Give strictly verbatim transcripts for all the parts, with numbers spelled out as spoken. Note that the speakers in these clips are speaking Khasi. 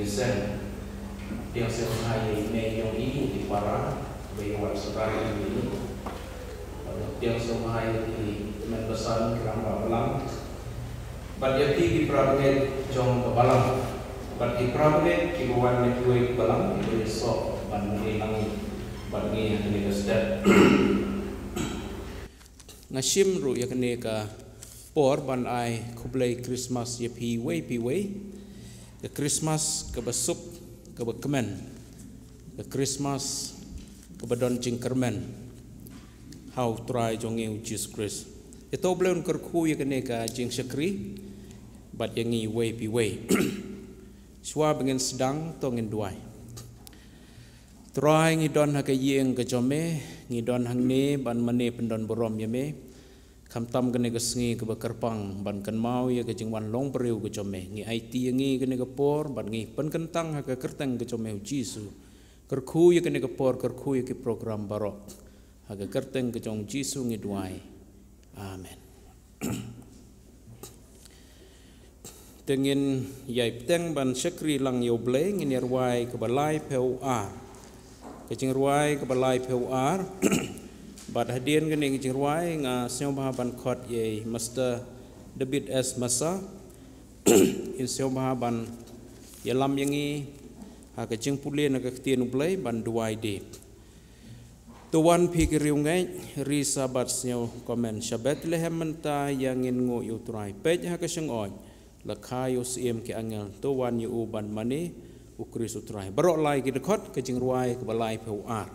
Sen. Pdiang sngewbha ïa i mei jong i, i para, ba ïa wad sngewbha ïa i. Pdiang sngewbha ïa i hynmen basan ki rangbah balang. Bad ïa phi ki para bangeit jong ka balang. Bad ki para bangeit kiba wan na kiwei ki balang, kiba ïasoh ban mane lang bad ngi ha kane ka step. Nga shim ruh ïa kane ka por ban ai khublei Christmas ïa phi iwei pa iwei. Ka Christmas kaba suk, kaba kmen. Ka Christmas kaba don jingkyrmen ha u Trai jong ngi u Jisu Khrist. Ïa to U Blei un kyrkhu ïa kane ka jingshakri bad ïa ngi iwei pa iwei. Shuwa ba ngin sdang, to ngin duwai. Trai, ngi don ha ka ïing ka jong me, ngi don hangne ban mane pyndon burom ïa me. Khamtam kane ka sngi kaba kyrpang ban kynmaw ïa ka jingwan long briew ka jong me. Ngi aiti ïa ngi kane ka por, bad ngi pynkyntang ha ka kyrteng ka jong me u Jisu. Kyrkhu ïa kane ka por, kyrkhu ïa ki program baroh. Ha ka kyrteng ka jong u Jisu ngi duwai. Amen. Te ngin ïai bteng ban shakri lang ïa U Blei, ngin ïa rwai kaba laiphew ar. Ka jingrwai kaba laiphew ar. Bad hadien kane ka jingrwai nga sngewbha ban khot ïa i Mister David S Massa. In sngewbha ban ïalam ïa ngi ha ka jingpule na ka ktien U Blei ban duwai de. To wan phi ki riewngeit, ri Sabbath sngewkmen sha Bethlehem mynta, ïa ngin nguh ïa u Trai. Peit ha ka shyngoid, la kha ïa u Syiem ki angel, to wan ïa u ban mane, u Khrist u Trai. Baroh lai ki dkhot, ka jingrwai kaba laiphew ar.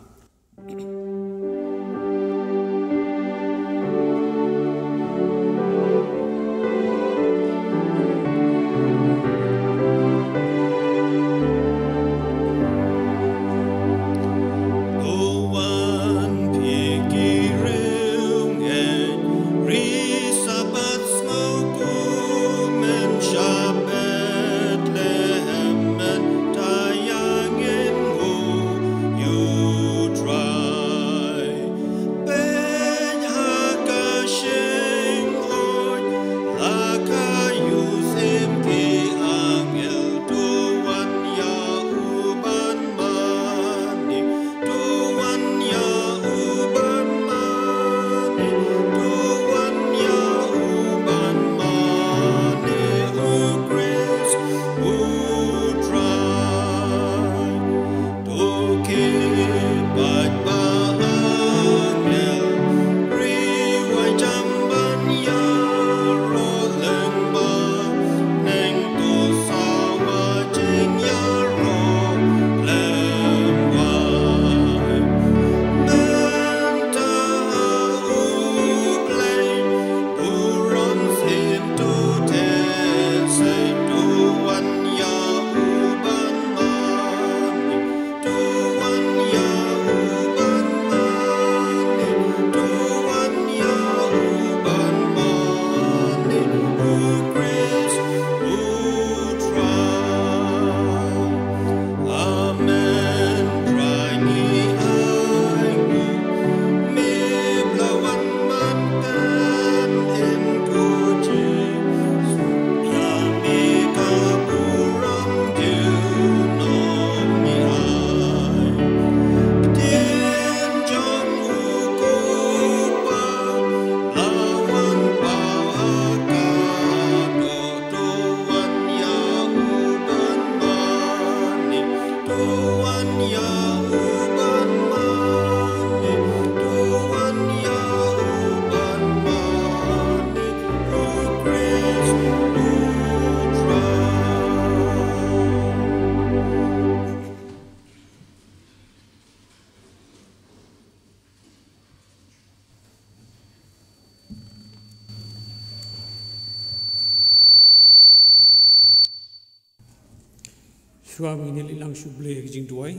Shuwa ba ngin ïa leit lang sha U Blei ha ka jingduwai,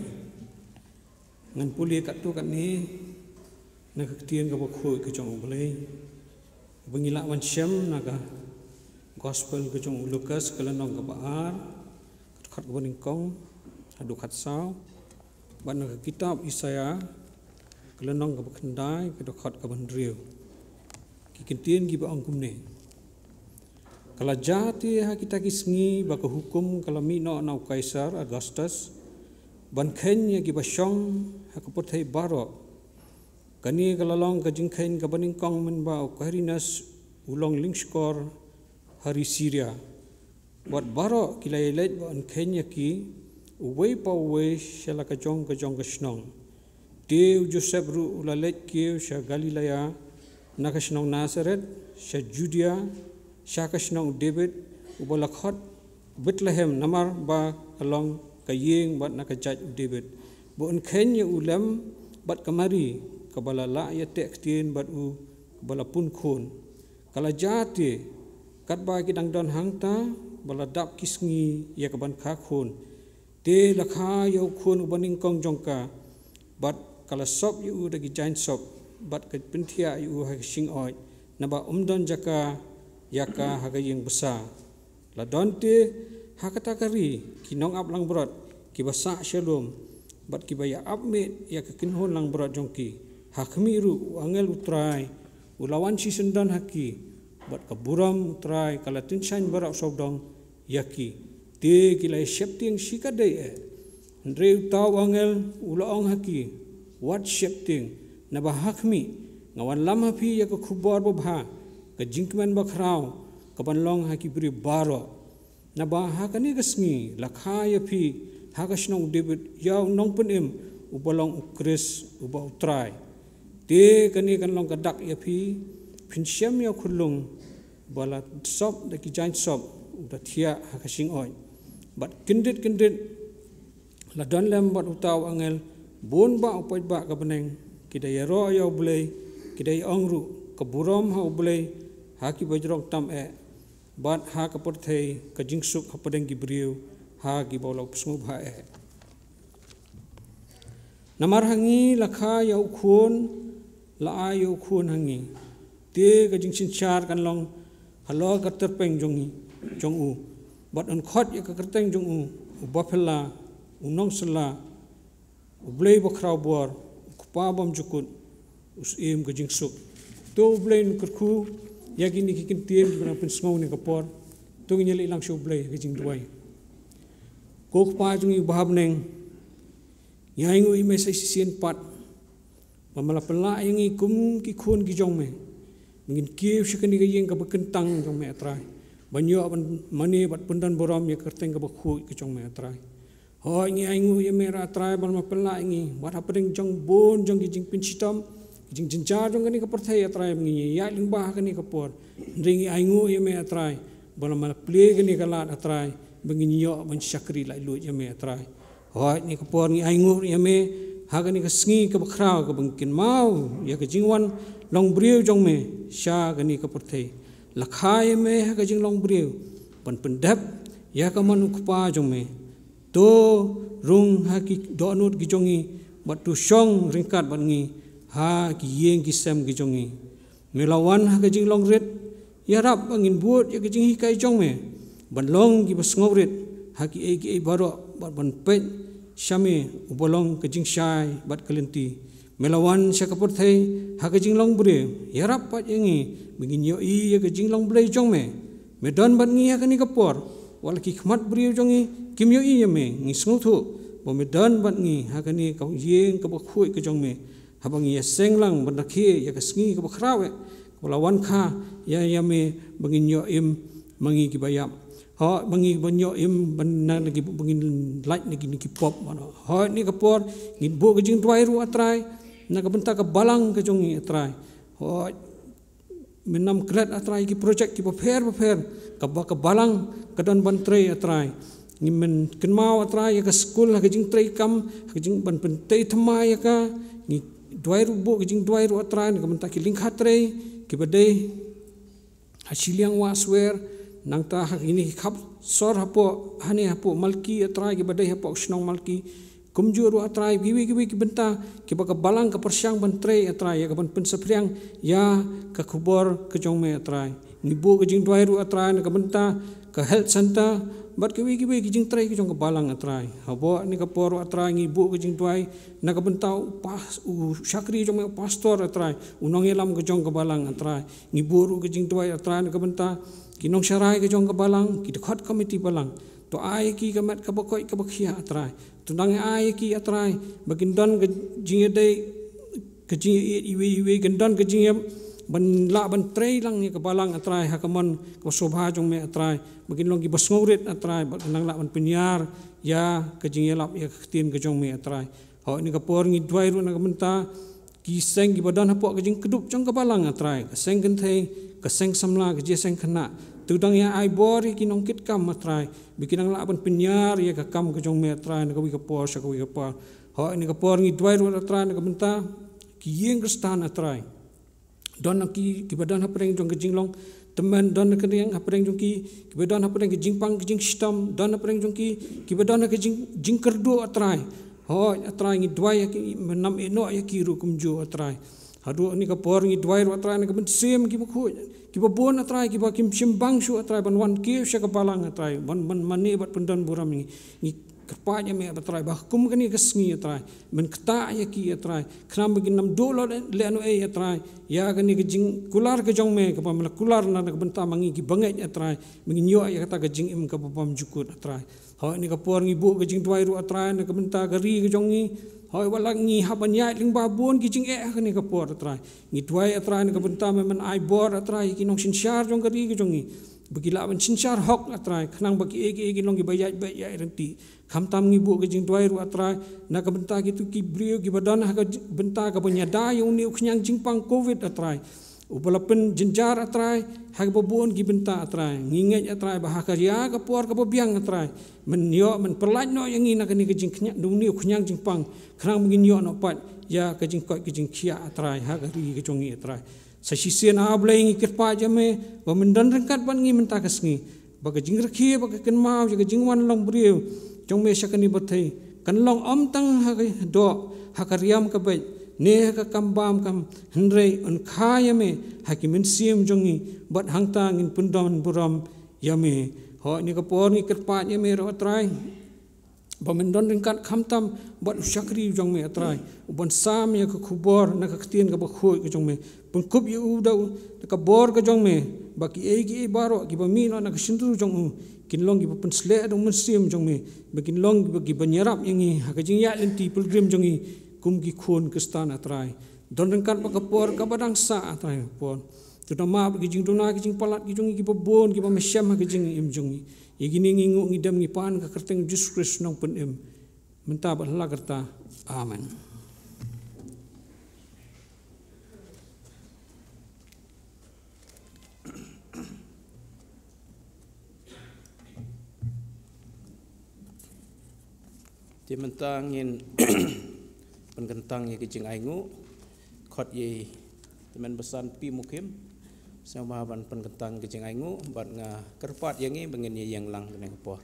ngan pule katto katne na ka ktien kaba khuid ka jong U Blei, ba ngi lah ban shem na ka Gospel ka jong u Lukas, ka lynnong kaba ar, ka dkhot kaba nyngkong haduh khatsaw, bad na ka kitab Isaïah, ka lynnong kaba khyndai, ka dkhot kaba hynriew. Ki kyntien kiba ong kumne: Ka la jia te ha kita ki sngi ba ka hukum ka la mih noh na u Kaisar Augustus ban kheiñ ïa kiba shong ha ka pyrthei baroh. Kane ka la long ka jingkheiñ kaba nyngkong mynba u Quirinius u long lyngskor ha ri Syria. Wat baroh ki la ïaleit ban kheiñ ïa ki, uwei pa uwei sha la ka jong ka jong ka shnong. Te u Joseph ruh u la leit kiew sha Galilaïa, na ka shnong Nazareth, sha Judia, sha ka shnong u David, uba la khot Bethlehem, namar ba ka long ka ïing bad na ka jait u David, ba un kheiñ ïa u lem bad ka Mari, kaba la lah ïateh ktien bad u, kaba la pun khun. Ka la jia te, katba ki dang don hangta, ba la dap ki sngi ïa kaban kha khun. Te la kha ïa u khun uba nyngkong jong ka, bad ka la sop ïa u da ki jaiñ sop, bad ka pynthiah ïa u ha ka shingoid, naba um don jaka ïa ka ha ka ïing bsa. La don te ha kata ka ri ki nongap langbrot, kiba sah shalom, bad kiba ïa ap miet ïa ka kynhun langbrot jong ki. Ha khmih ruh u angel u Trai u la wan shisyndon ha ki, bad ka burom u Trai ka la tyngshaiñ baroh sawdong ïa ki. Te ki la ïa sheptieng shikatdei eh. Hynrei uta u angel u la ong ha ki, wat sheptieng, naba ha khmih, nga wanlam ha phi ïa ka khubor babha, ka jingkmen bakhraw, kaban long ha ki briew baroh. Naba ha kane ka sngi la kha ïa phi ha ka shnong u David ïa u nongpynim uba long u Khrist uba u Trai. Te kane kan long ka dak ïa phi, phin shem ïa u khunlung ba la sop da ki jaiñ sop, u da thiah ha ka shingoid. Bad kyndit kyndit la don lem bad uta u angel bun bah u paidbah ka bneng, ki da ïaroh ïa U Blei, ki da ïa ong ruh, ka burom ha U Blei ha kiba jrong tam eh, bad ha ka pyrthei ka jingsuk hapdeng ki briew ha kiba u la pyrshang bha eh. Namar ha ngi la kha ïa u khun, la ai ïa u khun ha ngi. Te ka jingsynshar kan long halor ka tyrpeng jong ngi, jong u. Bad un khot ïa ka kyrteng jong u, u Baphylla, u Nongsylla, u Blei Bakhraw Bor, u Kpa Bymjukut, u Syiem ka jingsuk. To U Blei un kyrkhu ïa kine ki kyntien kiba nang pynsngew ne ka por. To ngin ïaleit lang sha U Blei ha ka jingduwai. Ko Kpa jong ngi uba ha bneng, ngi ainguh ïa me sa shisien pat ba me la pynlah ïa ngi kum ki khun ki jong me, ba ngin kiew sha kane ka ïing kaba kyntang jong me, A Trai, ban ïoh ban mane bad pyndon burom ïa ka kyrteng kaba khuid ka jong me, A Trai. Hooid, ngi ainguh ïa me ruh, A Trai, ba me la pynlah ïa ngi wat hapdeng jong bun jong ki jingpynshitom, ki jingjynjar jong kane ka pyrthei, A Trai, ba ngin ïaid lyngba ha kane ka por. Hynrei ngi ainguh ïa me, A Trai, ba me la plie kane ka lad, A Trai, ba ngin ïoh ban shakri laitluid ïa me, A Trai. Hooid, kane ka por ngi ainguh ïa me ha kane ka sngi kaba khraw, kaba ngi kynmaw ïa ka jingwan long briew jong me sha kane ka pyrthei. La kha ïa me ha ka jinglong briew ban pyndep ïa ka mon U Kpa jong me. To rung ha ki dohnud ki jong ngi, bad to shong ryngkat bad ngi ha ki ïing ki sem ki jong ngi. Me la wan ha ka jinglong rit, ïarap ba ngin bud ïa ka jinghikai jong me, ban long kiba sngewrit ha kiei kiei baroh, bad ban peit sha me uba long ka jingshai bad ka lynti. Me la wan sha ka pyrthei ha ka jinglong briew, ïarap pat ïa ngi ba ngin ïohi ïa ka jinglong Blei jong me. Me don bad ngi ha kane ka por, wat la ki khmat briew jong ngi kim ïohi ïa me, ngi sngewthuh ba me don bad ngi ha kane ka ïing kaba khuid ka jong me. Haba ngi ïaseng lang ban rakhe ïa ka sngi kaba khraw eh, kaba la wan kha ïa, ïa me, ba ngin ïoh im ma ngi kiba ïap. Hooid, ba ngi ban ïoh im ban na, na ki, ba ngin lait na ki, na ki pop, mano. Hooid, kane ka por ngin buh ka jingduwai ruh, A Trai, na ka bynta ka balang ka jong ngi, A Trai. Hooid, men ym klet, A Trai, ki projek kiba pher bapher kaba ka balang ka don ban trei, A Trai. Ngi men kynmaw, A Trai, ïa ka skul ha ka jingtrei kam, ha ka jing ban pyntei thymmai ïa ka. Ngi duwai ruh, buh ka jingduwai ruh, A Trai, na ka bynta ki lyngkha trei kiba dei ha shiliang wah swer, nangta ha kine ki khap sor hapoh, hane hapoh Malki, A Trai, kiba dei hapoh shnong Malki. Kumjuh ruh, A Trai, kiwei kiwei ki bynta kiba ka balang ka pyrshang ban trei, A Trai, ïa kaban pynsaphriang ïa ka khubor ka jong me, A Trai. Ngi buh ka jingduwai ruh, A Trai, na ka bynta ka health center bad kiwei kiwei ki jingtrei ki jong ka balang, A Trai. Haba kane ka por ruh, A Trai, ngi buh ka jingduwai na ka bynta u pas-, u shakri jong me, u pastor, A Trai, u nongïalam ka jong ka balang, A Trai. Ngi buh ruh ka jingduwai, A Trai, na ka bynta Ki nongsharai ka jong ka balang, ki dkhot komiti balang, to ai ïa ki ka met kaba koit kaba khiah, A Trai. To nang ai ïa ki, A Trai, ba kin don ka jingïadei, ka jingïaieit iwei iwei, kin don ka jingïap ban lah ban trei lang ïa ka balang, A Trai, ha ka mon kaba sngewbha jong me, A Trai, ba kin long kiba sngewrit, A Trai, ba kin nang lah ban pynïar ïa ka jingïalap ïa ka ktien ka jong me, A Trai. Hooid, ha kane ka por ngi duwai ruh na ka bynta ki seng kiba don hapoh ka jingkdup jong ka balang, A Trai, ka seng kynthei, ka seng samla, ka jingïaseng khynnah. To dang ïa ai bor ïa ki nongkitkam, A Trai, ba kin nang lah ban pynïar ïa ka kam ka jong me, A Trai, na kawei ka por sha kawei ka por. Hooid, ha kane ka por ngi duwai ruh, A Trai, na ka bynta ki ïing Khristan, A Trai. Don na ki, kiba don hapdeng jong ka jinglong tymmen, don na ka ïing hapdeng jong ki, kiba don hapdeng ka jingpang ka jingshitom, don hapdeng jong ki, kiba don na ka jing, jingkyrduh, A Trai. Hooid, A Trai, ngi duwai ïa ki, mynta ïehnoh ïa ki ruh kumjuh, A Trai. Haduh ha kane ka por ngi duwai ruh, A Trai, na ka mynsiem kiba khuid, kiba bun, A Trai, kiba kim shim bang shuh, A Trai, ban wan kiew sha ka balang, A Trai, ban, ban mane bad pyndon burom ïa ngi. Ngi kyrpad ïa me, A Trai, ba ha kum kane ka sngi, A Trai, men ktah ïa ki, A Trai, khnang ba kin ym duh lut lehnohei, A Trai, ïa kane ka jingkular ka jong me, kaba me la kular na, na ka bynta ma ngi kiba ngeit, A Trai, ba ngin ïoh ïa kata ka jingim kaba bymjukut, A Trai. Hooid, ha kane ka por ngi buh ka jingduwai ruh, A Trai, na ka bynta ka ri ka jong ngi. Hooid, wat la ngi hap ban ïaid lyngba bun ki jingeh ha kane ka por, A Trai. Ngi duwai, A Trai, na ka bynta me men ai bor, A Trai, ïa ki nongsynshar jong ka ri ka jong ngi, ba ki lah ban synshar hok, A Trai, khnang ba kiei kiei kin long kiba ïaid beit ïaid ryntih. Khamtam ngi buh ka jingduwai ruh, A Trai, na ka bynta kito ki briew kiba don ha ka j-, bynta kaba ïada ïa une u khñiang jingpang covid, A Trai, uba la pynjynjar, A Trai, ha kaba bun ki bynta, A Trai. Ngi ngeit, A Trai, ba ha ka ïa ka por kaba biang, A Trai, men ïoh, men pyllait noh ïa ngi na kane ka jingkhñiang, une u khñiang jingpang, khnang ba ngin ïoh noh pat ïa ka jingkoit ka jingkhiah, A Trai, ha ka ri ka jong ngi, A Trai. Sa shisien, A Blei, ngi kyrpad ïa me ba men don ryngkat bad ngi mynta ka sngi, ba ka jingrakhe, ba ka kynmaw ïa ka jingwan long briew jong me sha kane ka pyrthei kan long ym tang ha ka doh, ha ka riam ka beit, ne ha ka kam bam kam, hynrei yn kha ïa me ha ki mynsiem jong ngi, bad hangta ngin pyndon burom ïa me. Hooid, ha kane ka por ngi kyrpad ïa me ruh, A Trai, ba men don ryngkat khamtam bad u shakri jong me, A Trai, uban sam ïa ka khubor na ka ktien kaba khuid ka jong me. Pynkup ïa u da ka bor ka jong me, ba kiei kiei baroh kiba mih noh na ka shyntur jong u kin long kiba pynsleh da u Mynsiem jong me, ba kin long kiba, kiban ïarap ïa ngi ha ka jingïaid lynti pilgrim jong ngi kum ki khun Khristan, A Trai. Don ryngkat bad ka por kaba dang sah, A Trai, por. To da map ki jingduna, ki jingpalat ki jong ngi kiba bun, kiba me shem ha ka jingim jong ngi. Ïa kine ngi nguh, ngi dem, ngi pan ha ka kyrteng Jisu Khrist, u Nongpynim, mynta bad la karta. Amen. Te mynta ngin pynkyntang ïa ka jingainguh, khot ïa i tymmen basan P. Mukhim, sngewbha ban pynkyntang ka jingainguh, bad nga kyrpad ïa ngi ba ngin ïa ïeng lang kane ka por.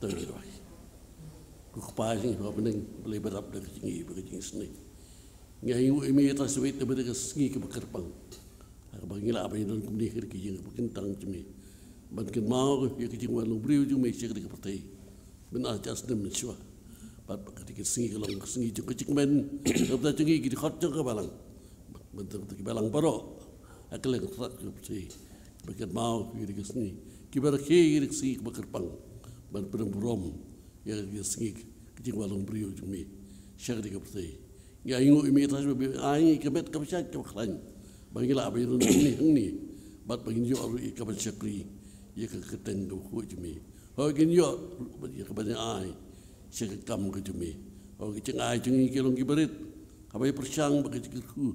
To ngin duwai. Ko Kpa jong ngi ba ha bneng, Blei ba dap da ka jingïeit bad ka jingisynei, ngi ainguh ïa me, ïa kata ka sngi, ïa kata ka sngi kaba kyrpang, ha kaba ngi lah ban ïadon kumne ha ka ïing kaba kyntang jong me, ban kynmaw ïa ka jingwan long briew jong me sha kane ka pyrthei mynta, snem mynshuwa. Bad ba kane ka sngi ka long ka sngi jong ka jingkmen, na ka bynta jong ngi ki dkhot jong ka balang, na ka bynta ki balang baroh ha kylleng ka pyrthei, ba kynmaw ïa kane ka sngi, kiba rakhe ïa kane ka sngi kaba kyrpang, ban pynburom ïa kane ka sngi ka jingwan long briew jong me sha kane ka pyrthei. Ngi ainguh ïa me, ïa kata ba me ai ïa ngi ka met kaba shait kaba khlaiñ, ba ngi lah ban ïadon hangne hangne, bad ba ngin ïoh ruh ïa kaban shakri ïa ka kyrteng kaba khuid jong me. Hooid, ngin ïoh ruh ïa kaban ai sha ka kam ka jong me. Hooid, ki jingai jong ngi ki long kiba rit, haba ïa pyrshang bad ka jingkyrkhu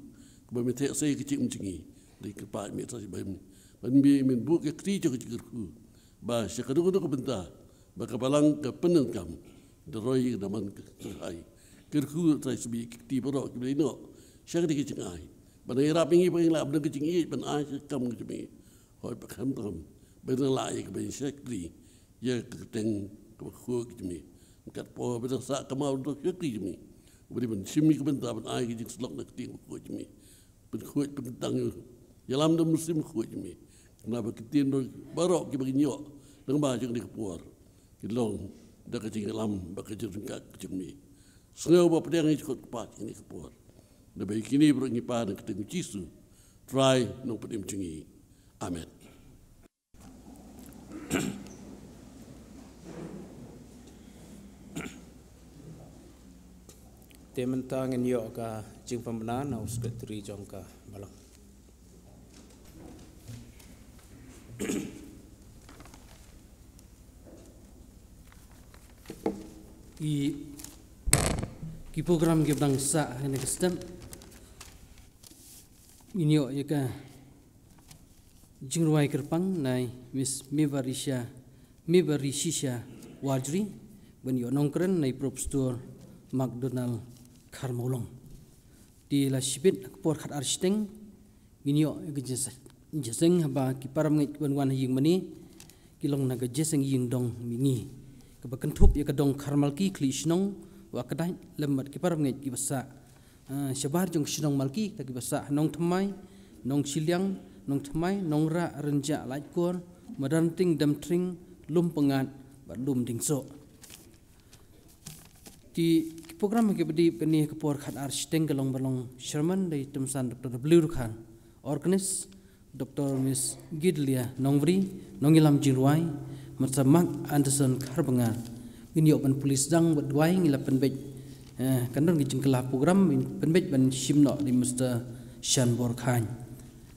kaba me theh sei ka jingim jong ngi. Te kyrpad ïa me, ïa kata ba me, ba me, men buh ka kti jong ka jingkyrkhu, ba sha kano kano ka bynta, ba ka balang ka pyndonkam da roi, da man ka kyrhai. Kyrkhu, Trai, sha ki kti baroh kiba ïainguh sha kane ka jingai, ban ïarap ïa ngi ba ngin lah ban don ka jingïeit ban ai sha ka kam ka jong me. Hooid, ba khamtam ba ngin lah ïa kaban shakri ïa ka kyrteng kaba khuid ka jong me. Kat por ba dang sah ka maw ruh shakri jong me, uba dei ban shim ïa ka bynta ban ai ka jingsyllok na ka kti kaba khuid jong me. Pynkhuid, pynkyntang ïa u ïalam da u Mynsiem Bakhuid jong me, khnang ba ki ktien baroh kiba ngin ïoh lyngba jong kane ka por Long da ka jingïalam bad ka jingryngkat ka jong me. Sngewbha pdiang ïa ki kot ki kpa ha kane ka por. Naba ïa kine baroh ngi pan ha ka kyrteng u Jisu, Trai Nongpynim jong ngi. Amen. Te mynta ngin ïoh ka jingpynbna na u Secretary jong ka Balang. Ki, ki program kiba dang sah ha kane ka step. Ngin ïoh ïa ka jingrwai kyrpang na i Miss Mevarisha, Mevarishisha Warjri, ban ïoh nongkren na i Professor McDonald Kharmawlong. Te la shibit ha ka por khatar shiteng, ngin ïoh ïa ka jingïaseng, jingïaseng haba ki parabangeit kiban wan ha ïing mane ki long na ka jingïaseng ïing dong mihngi, kaba kynthup ïa ka dong Kharmalki Khliehshnong Wahkdait lem bad ki parabangeit kiba sah, ah, shabar jong ka shnong Malki, kita kiba sah ha Nongthymmai, Nongshiliang, Nongthymmai, Nongrah, Rynjah, Laitkor, Madanrting, Demthring, Lumpyngngad bad Lumdiengsoh. Te ki program kiba dei ha kane ka por khatar shiteng ka long ba long chairman da i Tomson Doctor W Dkhar, organist Doctor Miss Gidlia Nongvri, nongïalam jingrwai Mister Mark Anderson Kharbanga. Ngin ïoh ban pule sdang bad duwai, ngi la pynbeit, eh, kan don ka jingkylla program, pynbeit ban shim noh da i Mister Shanbor Khan.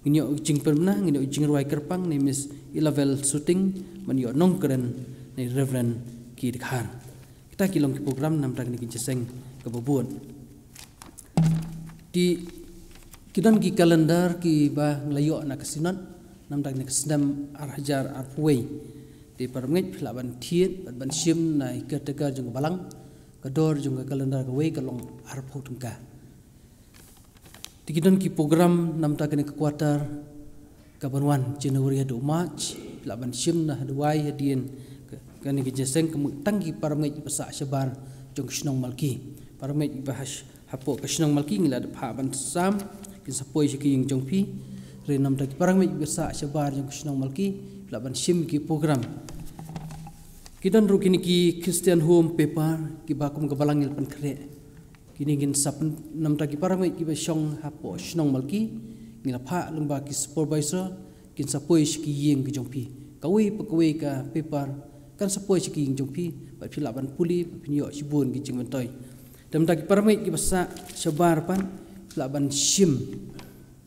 Ngin ïoh jingpynbna, ngin ïoh jingrwai kyrpang na i Miss Ilavel Suting, ban ïoh nongkren na i Reverend Ki Dkhar. Kita ki long ki program namar kane ka jingïaseng kaba bud. Te ki don ki kalendar kiba ngi la ïoh na ka Synod namar kane ka snem ar hajar arphew wei. Te parabangeit phi lah ban thied bad ban shim na i caretaker jong ka Balang, ka dor jong ka kalendar kawei ka long arphew tyngka. Te ki don ki program namar kane ka quarter kaban wan, January haduh March, phi lah ban shim na ha duwai hadien ka, kane ka jingïaseng, ka mut tang ki parabangeit kiba sah shabar jong ka shnong Malki. Parabangeit kiba ha sh-, hapoh ka shnong Malki ngi la dep ha ban sam, kin sa poi sha ki ïing jong phi. Hynrei namar ki parabangeit kiba sah shabar jong ka shnong Malki, phi lah ban shim ki program. Ki don ruh kine ki Christian Home Paper kiba kum ka Balang ngi la pynkhreh. Kine kin sa pyn-, namar ki parabangeit kiba shong hapoh shnong Malki, ngi la phah lyngba ki supervisor, kin sa poi sha ki ïing ki jong phi. Kawei pa kawei ka paper kan sa poi sha ki ïing jong phi, bad phi lah ban pule, bad phin ïoh shibun ki jingmyntoi. Te namar ki parabangeit kiba sah shabar pat, phi lah ban shim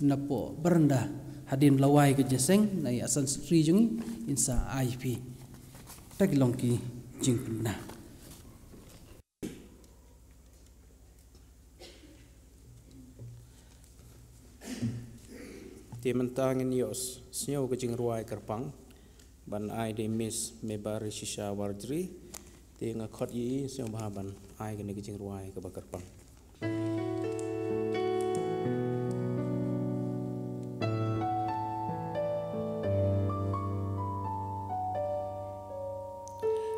napoh baranda hadien ba la wai ka jingïaseng, na i Assistant Secretary jong ngi in sa ai phi. Kita ki long ki jingpynbna. Te mynta ngin ïoh s-, sngew ka jingrwai kyrpang ban ai da i Miss Mevarishisha Warjri. Te nga khot ïa i, sngewbha ban ai kane ka jingrwai kaba kyrpang.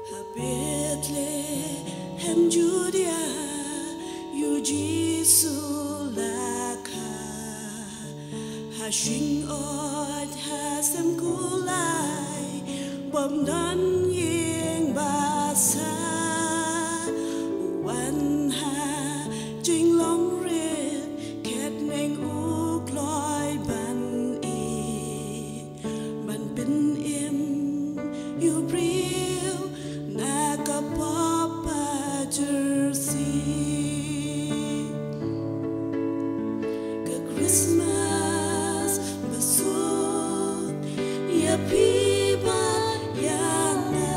Ha Bethlehem Judia, ïa u Jisu la kha. Ha shyngoid ha sem kulai, bym don ïing basa. U wan ha jinglong rit, khet neng u kloi ban ïeit. Ban pynim ïa u briew na ka pop ba jyrsieh. Ka Christmas ba suk ïa phi bad ïa nga.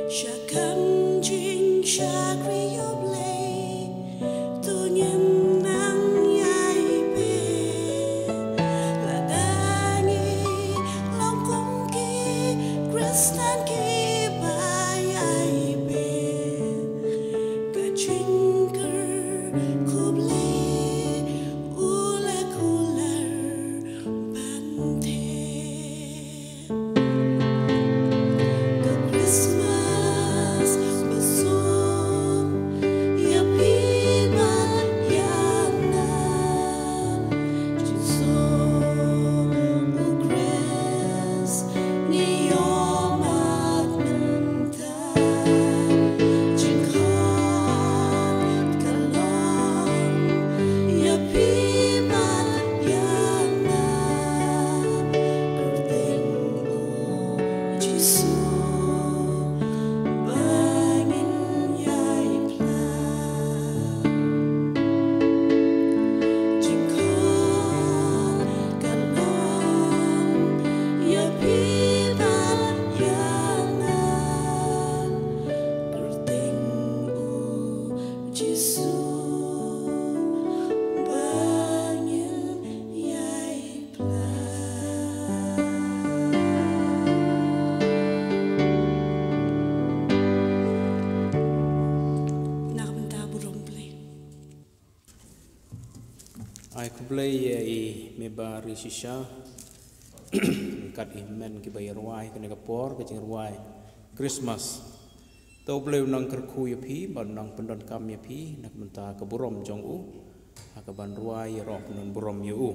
Sha kam jingshakri ïa U Blei, to ngin nang ïai peit. Lada ngi long kum ki Khristan kiba ïai peit, ka jingkyrkhu Blei u la kular ban theh. Ka Christmas ba suk ïa phi bad ïa nga. Jisu u Khrist ngi ïohmad mynta. Jingkhot ka long ïa phi bad ïa nga. Kyrteng u Jisu ba ngin ïai pla. Jingkhot ka long ïa phi bad ïa nga. Kyrteng u Jisu ba ngin ïai pla. Na ka bynta burom Blei. Ai khublei ïa i Mehbari shisha. Kat i men kiba ïa rwai kane ka por ka jingrwai Christmas. To U Blei u nang kyrkhu ïa phi bad u nang pyndonkam ïa phi na ka bynta ka burom jong u. Ha kaban rwai ïaroh pyndonkam burom ïa u.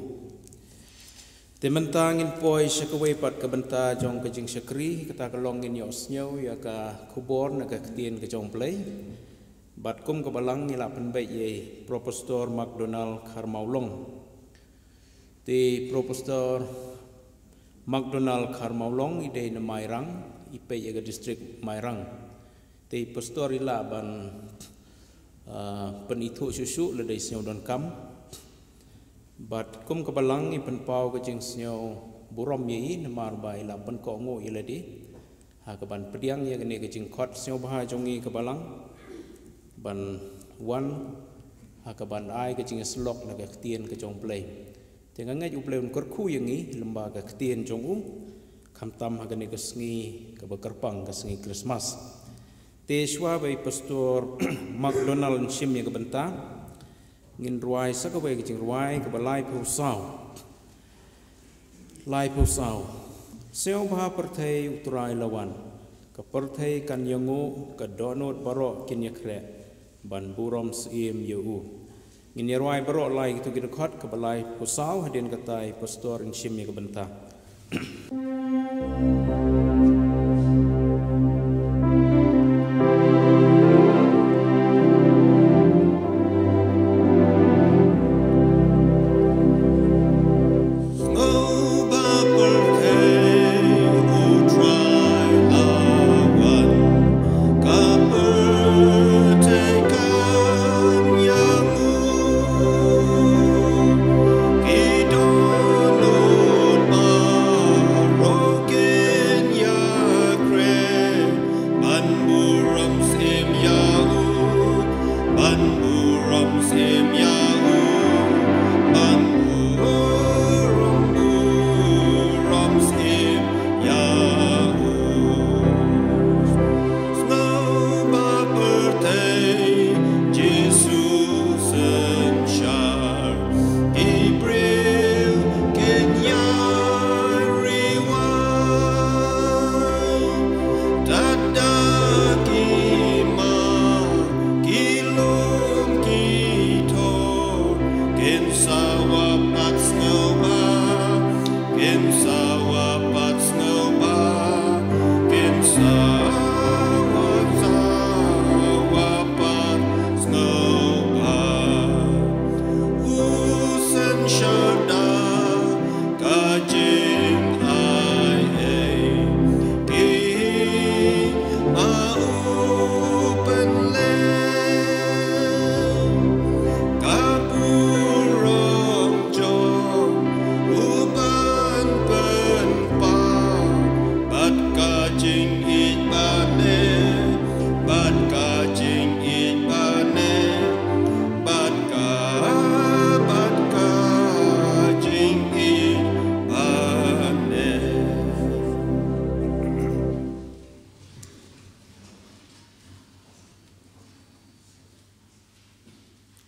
Te mynta ngin poi sha kawei pat ka bynta jong ka jingshakri, kata ka long ngin ïohsngew ïa ka khubor na ka ktien ka jong U Blei. Bad kum ka balang ngi la pynbeit ïa i Professor McDonald Kharmawlong. Te Professor McDonald Kharmawlong i dei na Mairang, i peit ïa ka district Mairang. Te Pastor i lah ban, ah, pynithuh shuh shuh lada i sngew donkam. Bad kum ka balang i pynpaw ka jingsngew burom ïa i namar ba i la pynkohnguh ïa lade ha kaban pdiang ïa kane ka jingkhot sngewbha jong i ka balang ban wan ha kaban ai ka jingïasyllok na ka ktien ka jong U Blei. Te nga ngeit U Blei un kyrkhu ïa ngi lyngba ka ktien jong u, khamtam ha kane ka sngi kaba kyrpang ka sngi Christmas. Te shuwa ba i Pastor McDonald un shim ïa ka bynta, ngin rwai sa kawei ka jingrwai kaba laiphew saw. Laiphew saw. Sngewbha pyrthei U Trai la wan. Ka pyrthei kan ïanguh, ka dohnud baroh kin ïakhreh ban burom syiem ïa u. Ngin ïa rwai baroh lai kito ki dkhot, kaba laiphew saw, hadien kata i Pastor in shim ïa ka bynta.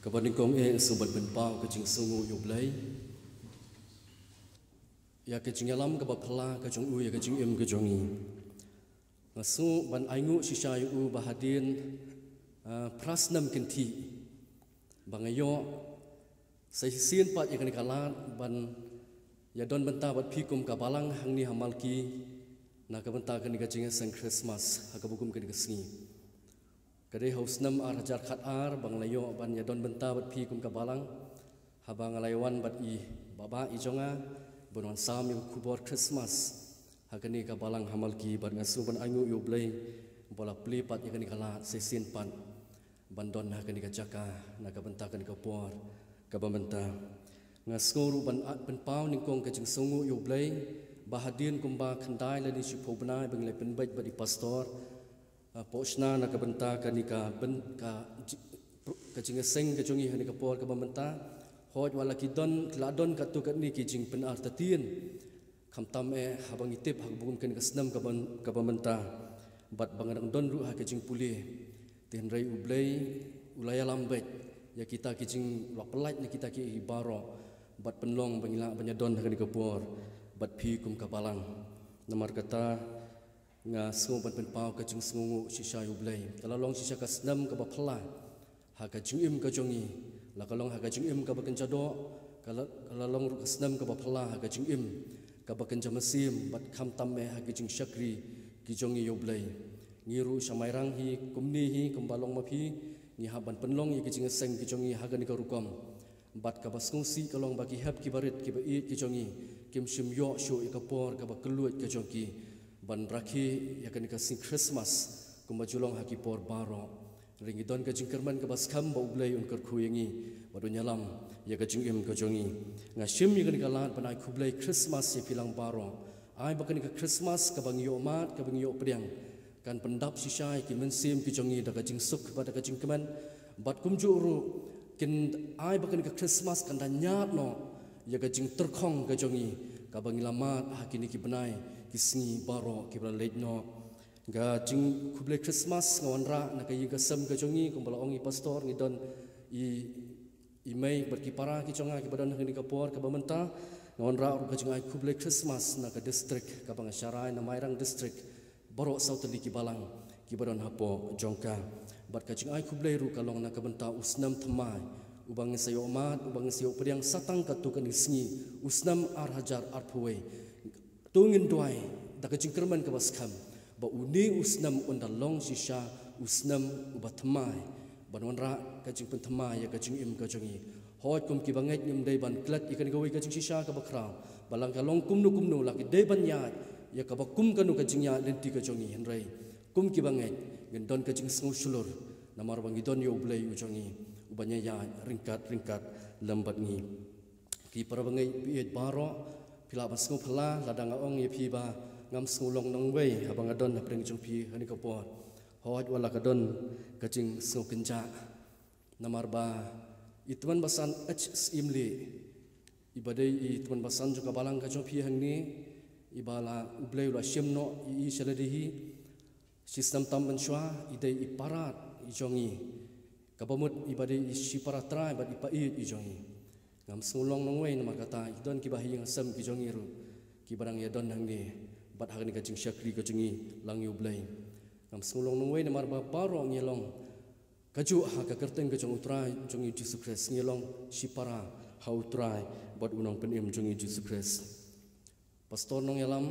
Kaba nyngkong eh, sngewbha ban pynpaw ka jingsngewnguh ïa U Blei ïa ka jingïalam kaba phylla ka jong u ïa ka jingim ka jong ngi. Nga sngew ban ainguh shisha ïa u ba hadien, ah, phra snem kynthih ba nga ïoh sa shisien pat ïa kane ka lad ban ïadon bynta bad phi kum ka balang hangne ha Malki na ka bynta kane ka jingïaseng Christmas ha kaba kum kane ka sngi. Ka dei ha u snem ar hajar khat ar ba nga la ïoh ban ïadon bynta bad phi kum ka balang, haba nga la ïawan bad i babah i jong nga ban wan sam ïa ka khubor Christmas ha kane ka balang ha Malki. Bad nga sngew ban ainguh ïa U Blei ba la plie pat ïa kane ka lad sa shisien pat ban don ha kane ka jaka na ka bynta kane ka por kaba mynta. Nga sngew ruh ban, ah, pynpaw nyngkong ka jingsngewnguh ïa U Blei ba hadien kumba khyndai lane shiphew bnai ba ngi la pynbeit bad i pastor, ah, pyrshah na ka bynta kane ka byn-, ka ji-, ka jingïaseng ka jong ngi ha kane ka por kaba mynta. Hooid, wat la ki don, ki la don katto katne ki jingpynartatien, khamtam eh haba ngi tip ha kaba kum kane ka snem kaba, kaba mynta. Bad ba nga dang don ruh ha ka jingpule, te hynrei U Blei u la ïalam beit ïa kita ki jing, u la pyllait na kita ki baroh bad pynlong ba ngi lah ban ïadon ha kane ka por bad phi kum ka balang. Namar kata, nga sngew ban pynpaw ka jingsngewnguh shisha ïa U Blei. Ka la long shisha ka snem kaba phylla ha ka jingim ka jong ngi. La ka long ha ka jingim kaba kynja doh, ka la, ka la long ruh ka snem kaba phylla ha ka jingim kaba kynja mynsiem bad khamtam eh ha ka jingshakri ka jong ngi ïa U Blei. Ngi ruh sha Mairang hi kumne hi kumba long ma phi, ngi hap ban pynlong ïa ka jingïaseng ka jong ngi ha kane ka rukom. Bad kaba sngewsih ka long ba ki hep ki barit kiba ïeit ki jong ngi kim shym ïoh shuh ïa ka por kaba kylluid ka jong ki ban rakhe ïa kane ka sngi Christmas kumba ju long ha ki por baroh. Hynrei ngi don ka jingkyrmen kaba skhem ba U Blei un kyrkhu ïa ngi bad un ïalam ïa ka jingim ka jong ngi. Nga shim ïa kane ka lad ban ai khublei Christmas ïa phi lang baroh. Ai ba kane ka Christmas kaba ngi ïoh mad, kaba ngi ïoh pdiang, kan pyndap shisha ïa ki mynsiem ki jong ngi da ka jingsuk bad da ka jingkmen. Bad kumjuh ruh kin ai ba kane ka Christmas kan da ñiad noh ïa ka jingtyrkhong ka jong ngi kaba ngi la mad ha kine ki bnai ki sngi baroh kiba la leit noh. Ka jingkhublei Christmas nga wanrah na ka ïing ka sem ka jong ngi, kumba la ong i pastor, ngi don i, i mei bad ki para ki jong nga kiba don ha kane ka por kaba mynta. Nga wanrah ruh ka jingai khublei Christmas na ka district kaba nga sharai, na Mairang district, baroh saw tylli ki balang kiba don hapoh jong ka. Bad ka jingai khublei ruh ka long na ka bynta u snem thymmai uba ngin sa ïoh mad, uba ngin sa ïoh pdiang sa tang katto katne sngi, u snem ar hajar arphew wei. To ngin duwai da ka jingkyrmen kaba skhem ba une u snem un da long shisha u snem uba thymmai, ban wanrah ka jingpynthymmai ïa ka jingim ka jong ngi. Hooid, kum kiba ngeit ngim dei ban klet ïa kane kawei ka jingshisha kaba khraw, ba la ka long kumno kumno, la ki dei ban ïaid ïa kaba kum kano ka jingïaid lynti ka jong ngi, hynrei kum kiba ngeit ngin don ka jingsngew shlur, namar ba ngi don ïa U Blei u jong ngi uba ïaid ryngkat ryngkat lem bad ngi. Ki para bangeit ba ïeit baroh, phi lah ban sngew phylla lada nga ong ïa phi ba ngam sngew long nongwei haba nga don hapdeng jong phi ha kane ka por. Hooid, wat la ka don ka jingsngew kynjah. Namar ba i tymmen basan H. Syiemlieh, iba dei i tymmen basan jong ka balang ka jong phi hangne, iba la U Blei u la shim noh ïa i sha lade hi shi snem tam mynshuwa, i dei i para i jong ngi, kaba mut iba dei i shipara trai bad i paid i jong ngi. Ngam sngew long nongwei namar kata, i don kiba ha ïing ha sem ki jong ngi ruh kiba dang ïadon hangne bad ha kane ka jingshakri ka jong ngi lang ïa U Blei. Ngam sngew long nongwei namar ba baroh ngi long kajuh ha ka kyrteng ka jong U Trai jong ngi Jisu Khrist, ngi long shipara ha U Trai bad U Nongpynim jong ngi Jisu Khrist. Pastor Nongïalam,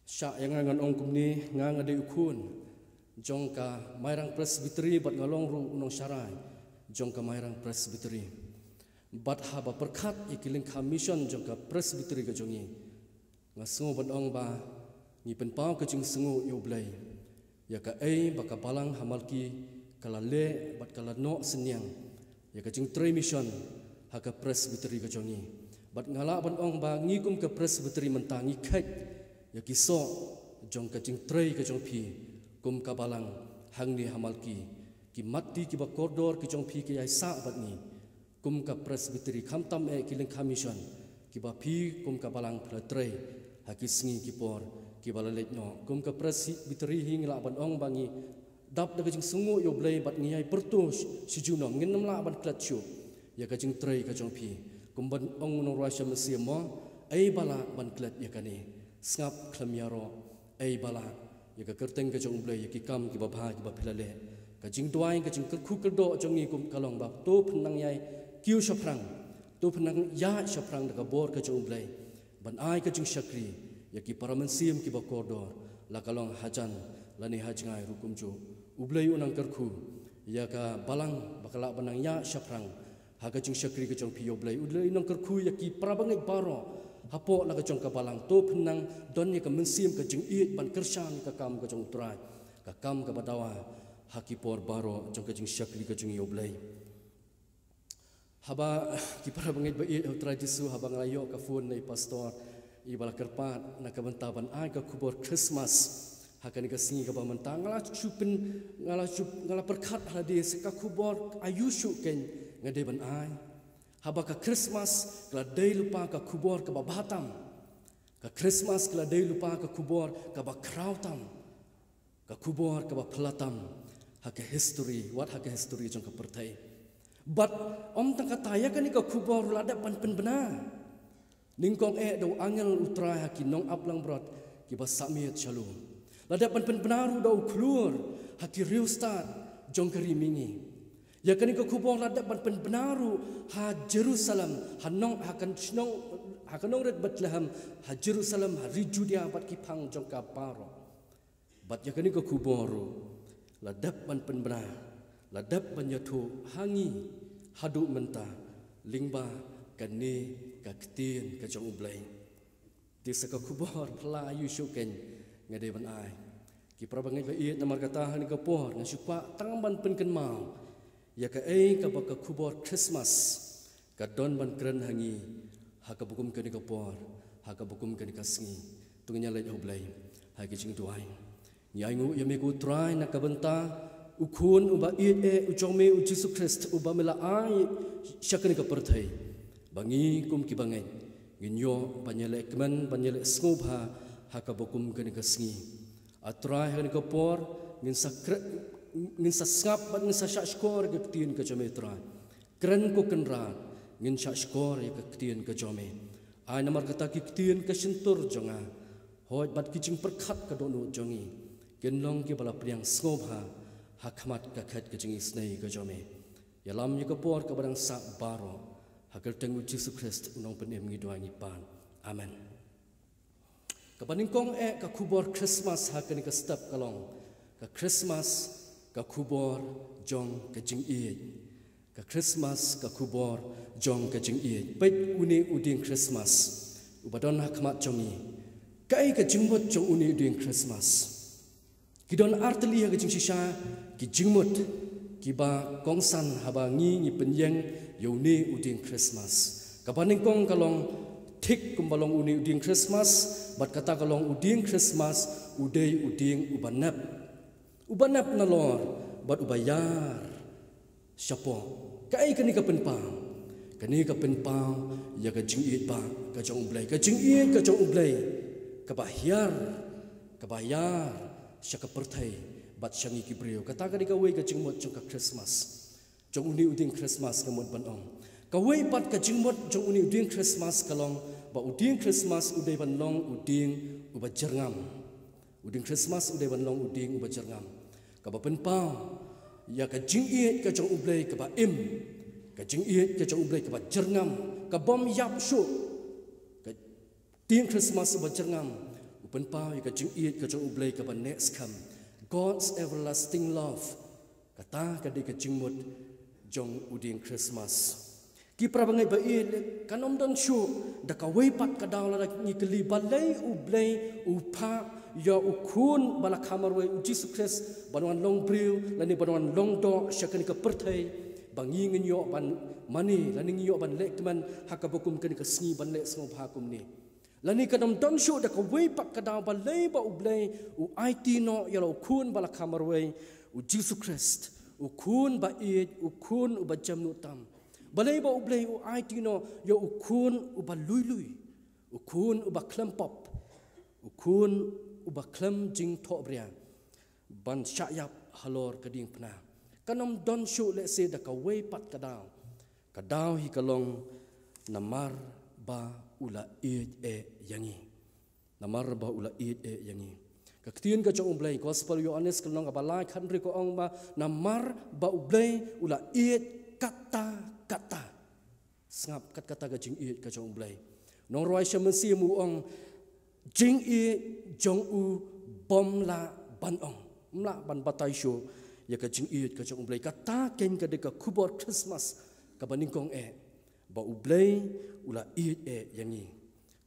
shah ïa nga ngan ong kumne, nga nga dei u khun jong ka Mairang Presbytery bad nga long ruh u nongsharai jong ka Mairang Presbytery. Bad haba pyrkhat ïa ki lyngkha mission jong ka Presbytery ka jong ngi, nga sngew ban ong ba ngi pynpaw ka jingsngew ïa U Blei ïa kaei ba ka balang ha Malki ka la leh bad ka la noh synñiang ïa ka jingtrei mission ha ka Presbytery ka jong ngi. Bad nga lah ban ong ba ngi kum ka Presbytery mynta ngi kheit ïa ki soh jong ka jingtrei ka jong phi kum ka balang hangne ha Malki. Ki matti kiba kordor ki jong phi ki ïaisah bad ngi kum ka Presbytery, khamtam eh ki lyngkha mission kiba phi kum ka balang phi la trei ha ki sngi ki por kiba la leit noh. Kum ka Presbytery hi ngi lah ban ong ba ngi dap da ka jingsngew ïa U Blei bad ngi ïai pyrto shi junom, ngin ym lah ban klet shuh ïa ka jingtrei ka jong phi. Kumban ong u nongrwai Salm, mo, ei ba lah ban klet ïa kane. Sngap khlem ïaroh, ei ba lah, ïa ka kyrteng ka jong U Blei, ïa ki kam kiba bha kiba phi la leh. Ka jingduwai, ka jingkyrkhu kyrdoh jong ngi kum ka long ba to phin nang ïai kiew shaphrang, to phin nang ïaid shaphrang da ka bor ka jong U Blei ban ai ka jingshakri ïa ki para mynsiem kiba kordor, la ka long hajan lane ha jngai ruh kumjuh. U Blei u nang kyrkhu ïa ka balang ba ka lah ban nang ïaid shaphrang ha ka jingshakri ka jong phi, ïa U Blei. U Blei u nang kyrkhu ïa ki para bangeit baroh hapoh la ka jong ka balang, to phin nang don ïa ka mynsiem ka jingïeit ban kyrshan ïa ka kam ka jong U Trai, ka kam kaba dawa ha ki por baroh jong ka jingshakri ka jong ngi, ïa U Blei. Haba ki para bangeit ba ïeit ha U Trai Jisu, haba nga la ïoh ka phone na i pastor iba la kyrpad na ka bynta ban ai ka khubor Christmas ha kane ka sngi kaba mynta, nga la shu pyn, nga la shu, nga la pyrkhat ha lade, sa ka khubor aïu shuh kein nga dei ban ai. Haba ka Christmas ka la dei lypa ka khubor kaba bha tam. Ka Christmas ka la dei lypa ka khubor kaba khraw tam, ka khubor kaba phylla tam ha ka history, wat ha ka history jong ka pyrthei. Bad ym tang kata, ïa kane ka khubor ruh la dep ban pynbna nyngkong eh da u angel U Trai ha ki nongap langbrot kiba sah miet sha lum. La dep ban pynbna ruh da u khlur ha ki riewstad jong ka ri mihngi. Ïa kane ka khubor la dep ban pynbna ruh ha Jerusalem, ha nong, ha ka shnong, ha ka nongrit Bethlehem, ha Jerusalem, ha ri Judea bad ki phang jong ka baroh. Bad ïa kane ka khubor ruh la dep ban pynbna, la dep ban ïathuh ha ngi haduh mynta lyngba kane ka ktien ka jong U Blei. Te sa ka khubor phylla aïu shuh kein nga dei ban ai. Ki para bangeit ba ïeit, namar kata ha kane ka por nga shu kwah tang ban pynkynmaw ïa kaei kaba ka khubor Christmas ka don ban kren ha ngi ha kaba kum kane ka por, ha kaba kum kane ka sngi. To ngin ïa leit ha U Blei ha ka jingduwai. Ngi ainguh ïa me ko Trai na ka bynta u Khun uba ïeit eh u jong me, u Jisu Khrist, uba me la ai sha kane ka pyrthei ba ngi kum ki bangeit ngin ïoh ban ïaleh kmen, ban ïaleh sngewbha ha kaba kum kane ka sngi. A Trai, ha kane ka por ngin sa kre-, ngin sa sngap bad ngin sa shahshkor ïa ka ktien ka jong me, Trai. Kren ko Kynrad, ngin shahshkor ïa ka ktien ka jong me. Ai namar kata ki ktien ka shyntur jong nga, hooid bad ki jingpyrkhat ka dohnud jong ngi, kin long kiba la pdiang sngewbha ha khmat ka khet ka jingisynei ka jong me. Ïalam ïa ka por kaba dang sah baroh, ha ka kyrteng u Jisu Khrist u Nongpynim ngi duwai ngi pan. Amen. Kaba nyngkong eh ka khubor Christmas ha kane ka step ka long, ka Christmas ka khubor jong ka jingïeit. Ka Christmas ka khubor jong ka jingïeit. Peit une u dieng Christmas uba don ha khmat jong ngi. Kaei ka jingmut jong une u dieng Christmas? Ki don artylli ha ka jingshisha ki jingmut kiba kongsan haba ngi, ngi pynïeng ïa une u dieng Christmas. Kaba nyngkong ka long, thik kumba long une u dieng Christmas, bad kata ka long u dieng Christmas u dei u dieng uba nep. Uba nep nalor bad uba ïar shapoh. Kaei kane ka pynpaw? Kane ka pynpaw ïa ka jingïeit ba ka jong U Blei, ka jingïeit ka jong U Blei kaba hiar, kaba ïar sha ka pyrthei bad sha ngi ki briew. Kata ka dei kawei ka jingmut jong ka Christmas, jong une u dieng Christmas, nga mut ban ong. Kawei pat ka jingmut jong une u dieng Christmas ka long ba u dieng Christmas u dei ban long u dieng uba jyrngam. U dieng Christmas u dei ban long u dieng uba jyrngam, kaba pynpaw ïa ka jingïeit ka jong U Blei kaba im, ka jingïeit ka jong U Blei kaba jyrngam, ka bym ïap shuh. Ka dieng Christmas uba jyrngam u pynpaw ïa ka jingïeit ka jong U Blei kaba neh skhem, God's everlasting love. Kata ka dei ka jingmut jong u dieng Christmas. Ki para bangeit ba ïeit, kan ym don shuh da kawei pat ka daw lada ngi kylli balei U Blei u phah ïa u Khun ba la kha marwei, u Jisu Khrist, ban wan long briew lane ban wan long doh sha kane ka pyrthei, ba ngi ngin ïoh ban mane lane ngi ïoh ban leh kmen ha kaba kum kane ka sngi, ban leh sngewbha kumne. Lane kan ym don shuh da kawei pat ka daw balei ba U Blei u aiti noh ïa la u Khun ba la kha marwei, u Jisu Khrist, u Khun ba ïeit, u Khun uba jemnud tam. Balei ba U Blei u aiti noh ïa u Khun uba lui lui, u Khun uba khlem pop, u Khun uba khlem jingthohbria, ban shah ïap halor ka diengphna. Kan ym don shuh lehse da kawei pat ka daw. Ka daw hi ka long namar ba u la ïeit eh ïa ngi. Namar ba u la ïeit eh ïa ngi. Ka ktien ka jong U Blei, Gospel Ïoannis ka lynnong kaba lai khathynriew ka ong ba namar ba U Blei u la ïeit katta katta. Sngap kat kata ka jingïeit ka jong U Blei. Nongrwai Shem Mynsiem u ong, jingïeit jong u bym lah ban ong. Ym lah ban batai shuh ïa ka jingïeit ka jong U Blei. Kata keiñ ka dei ka khubor Christmas kaba nyngkong eh, ba U Blei u la ïeit eh ïa ngi.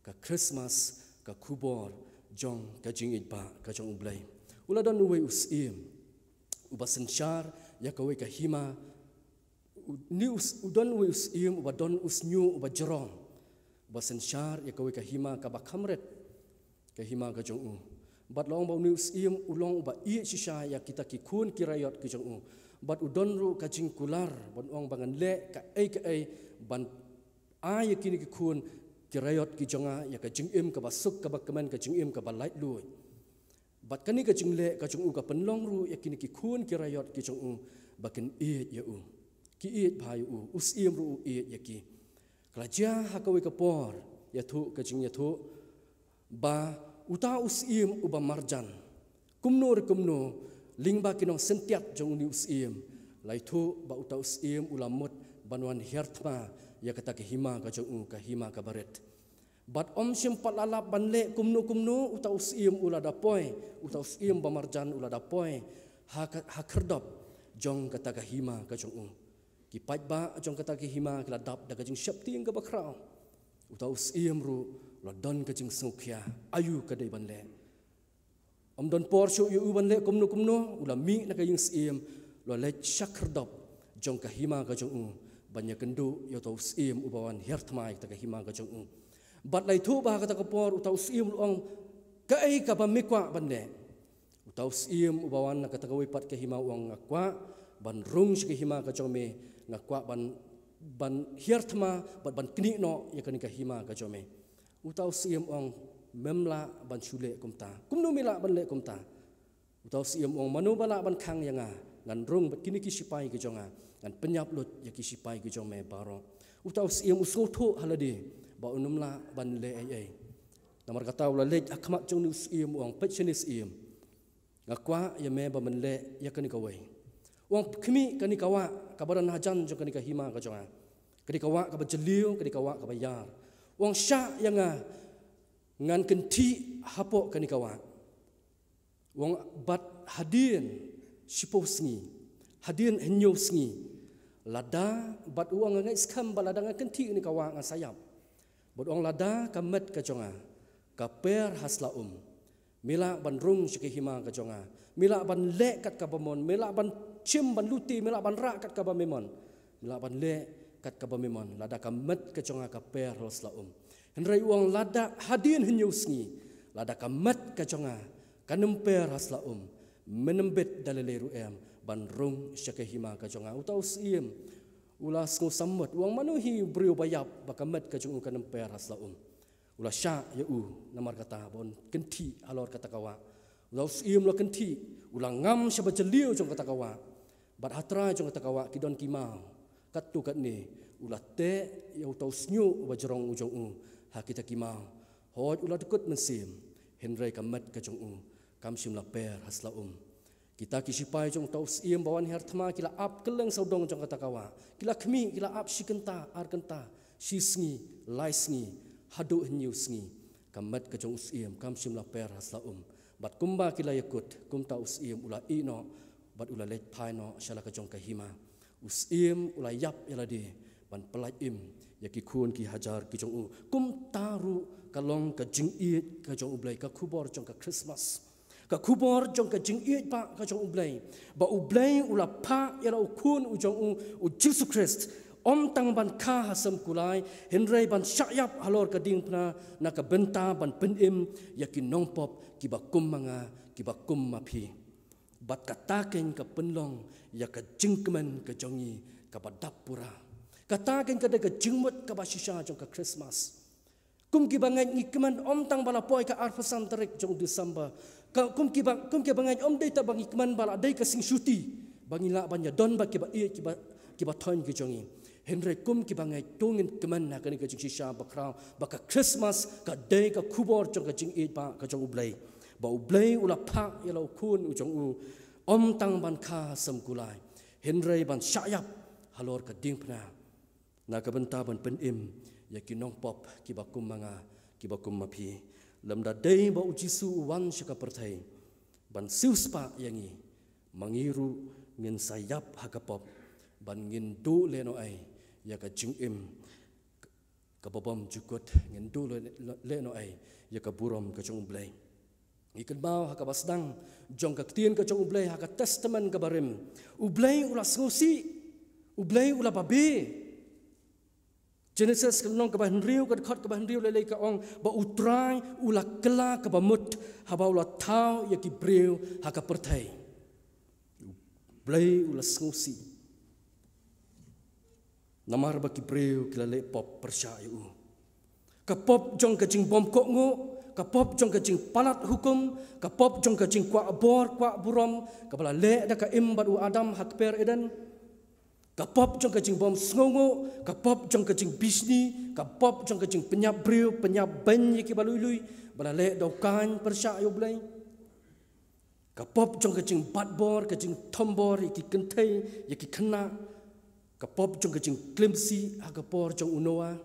Ka Christmas ka khubor jong ka jingïeit ba ka jong U Blei. U la don uwei u syiem uba synshar ïa kawei ka hima. U, ni u s-, u don uwei u syiem uba don u shñiuh uba jrong, uba synshar ïa kawei ka hima kaba kham rit, ka hima ka jong u. Bad la ong ba une u syiem u long uba ïeit shisha ïa kita ki khun ki raiot ki jong u. Bad u don ruh ka jingkular ban ong ba ngan leh kaei kaei ban ai ïa kine ki khun ki raiot ki jong nga ïa ka jingim kaba suk kaba kmen, ka jingim kaba laitluid. Bad kane ka jingleh ka jong u ka pynlong ruh ïa kine ki khun ki raiot ki jong u ba kin ïeit ïa u. Ki ïeit bha ïa u, u syiem ruh u ïeit ïa ki. Ka la jia ha kawei ka por, ïathuh ka jingïathuh ba uta u syiem uba marjan, kumno re kumno, lyngba ki nongsyntiat jong une u syiem, la ïathuh ba uta u syiem u la mut ban wan hiar thma ïa kata ka hima ka jong u, ka hima kaba rit. Bad ym shym pat la lap ban leh kumno kumno, uta u syiem u la da poi, uta u syiem ba marjan u la da poi ha ka, ha khyrdop jong kata ka hima ka jong u. Ki paidbah jong kata ka hima ki la dap da ka jingsheptieng kaba khraw. Uta u syiem ruh u la don ka jingsngewkhia, aïu ka dei ban leh. Ym don por shuh ïa u ban leh kumno kumno, u la mih na ka ïing syiem, u la leit sha khyrdop jong ka hima ka jong u ban ïakynduh ïa uta u syiem uba wan hiar thma ïa kata ka hima ka jong u. Bad la ïathuh ba ha kata ka por uta u syiem u ong, kaei kaba me kwah ban leh? Uta u syiem uba wan na kata kawei pat ka hima u ong, nga kwah ban rung sha ka hima ka jong me, nga kwah ban, ban hiar thma bad ban knieh noh ïa kane ka hima ka jong me. Uta u syiem u ong, mem lah ban shu leh kumta. Kumno me lah ban leh kumta? Uta u syiem u ong, mano ba lah ban khang ïa nga? Ngan rung bad kine ki shipai ki jong nga, ngan pynïap lut ïa ki shipai ki jong me baroh. Uta u syiem u sngewthuh ha lade ba unym lah ban leh ei ei. Namar kata u la leit ha khmat jong une u syiem u ong, peit shane syiem, nga kwah ïa me ba men leh ïa kane kawei. U ong, khmih, kane ka wah kaba don hajan jong kane ka hima ka jong nga, ka dei ka wah kaba jylliew, ka dei ka wah kaba ïar. U ong, shah ïa nga, ngan kynthih hapoh kane ka wah. U ong, bad hadien shiphew sngi, hadien hynñiew sngi, lada, bad u ong, nga ngeit skhem ba lada nga kynthih ïa kane ka wah ngan sa ïap. Bad u ong, lada ka met ka jong nga ka per ha sla um, me lah ban rung sha ka hima ka jong nga. Me lah ban leh kat kaba mon, me lah ban shim ban lute, me lah ban rah kat kaba me mon. Me lah ban leh kat kaba me mon lada ka met ka jong nga ka per ha sla um. Hynrei u ong, lada hadien hynñiew sngi, lada ka met ka jong nga kanym per ha sla um, menym bit da lei lei ruh em ban rung sha ka hima ka jong nga. Uta u syiem u la sngew sammut, u ong, mano hi u briew ba ïap ba ka met ka jong u kanym per ha sla um? U la shah ïa u, namar kata ba un kynthih halor kata ka wah. Uta u syiem u la kynthih, u la ngam sha ba jylliew jong kata ka wah. Bad ha trai jong kata ka wah ki don ki maw. Katto katne u la teh ïa uta u shñiuh uba jrong u jong u ha kita ki maw. Hooid, u la dkut mynsiem, hynrei ka met ka jong u kam shym la per ha sla um. Kita ki shipai jong uta u syiem ba wan hiar thma ki la ap kylleng sawdong jong kata ka wah. Ki la khmih, ki la ap shi kynta, ar kynta, shi sngi, lai sngi, haduh hynñiew sngi. Ka met ka jong u syiem kam shym la per ha sla um. Bad kumba ki la ïakut, kumta u syiem u la ïeh noh bad u la leit phai noh sha la ka jong ka hima. U syiem u la ïap ïa lade ban pyllait im ïa ki khun ki hajar ki jong u. Kumta ruh ka long ka jingïeit ka jong U Blei, ka khubor jong ka Christmas. Ka khubor jong ka jingïeit ba ka jong U Blei, ba U Blei u la phah ïa la u Khun u jong u, u Jisu Khrist, ym tang ban kha ha sem kulai, hynrei ban shah ïap halor ka diengphna na ka bynta ban pynim ïa ki nongpop kiba kum ma nga, kiba kum ma phi. Bad kata keiñ ka pynlong ïa ka jingkmen ka jong ngi kaba dap pura. Kata keiñ ka dei ka jingmut kaba shisha jong ka Christmas. Kum kiba ngeit ngi kmen ym tang ba la poi ka arphew san tarik jong December, Ka, kum ki ba, kum ki bangeit, ym dei tang ba ngi kmen ba la dei ka sing shuti ba ngi lah ban ïadon bad ki ba ïeit, ki ba, ki ba thoiñ ki jong ngi. Hynrei kum ki bangeit, to ngin kmen ha kane ka jingshisha bakhraw ba ka Khristmas ka dei ka khubor jong ka jingïeit ba ka jong U Blei, ba U Blei u la phah ïa la u Khun u jong u, ym tang ban kha sem kulai, hynrei ban shah ïap halor ka diengphna, na ka bynta ban pynim ïa ki nongpop ki ba kum ma nga, ki ba kum ma phi. Lymda dei ba U Jisu u wan sha ka pyrthei ban siewspah ïa ngi, ma ngi ruh ngin sa ïap ha ka pop, ban ngin duh lehnohei ïa ka jingim ka ba bymjukut, ngin duh lehnohei ïa ka burom ka jong U Blei. Ngi kynmaw ha ka ba sdang jong ka ktien ka jong U Blei ha ka Testament ka ba rim, U Blei u la sngewsih, U Blei u la babe. Genesis ka lynnong ka ba hynriew, ka dkhot ka ba hynriew, lei lei ka ong ba U Trai u la kylla ka ba mut haba u la thaw ïa ki briew ha ka pyrthei. U Blei u la sngewsih namar ba ki briew ki la leh pop pyrshah ïa u. Ka pop jong ka jingbymkohnguh, ka pop jong ka jingpalat hukum, ka pop jong ka jingkwah bor kwah burom, ka ba la leh da ka Im bad u Adam ha kper Eden. Ka pop jong ka jingbymsngewnguh, ka pop jong ka jingbishni, ka pop jong ka jingpynïap briew pynïap beiñ ïa ki ba lui lui, ba la leh da u Kain pyrshah ïa U Blei. Ka pop jong ka jingbat bor, ka jingthombor ïa ki kynthei, ïa ki khynnah. Ka pop jong ka jingklim sih ha ka por jong u Noah.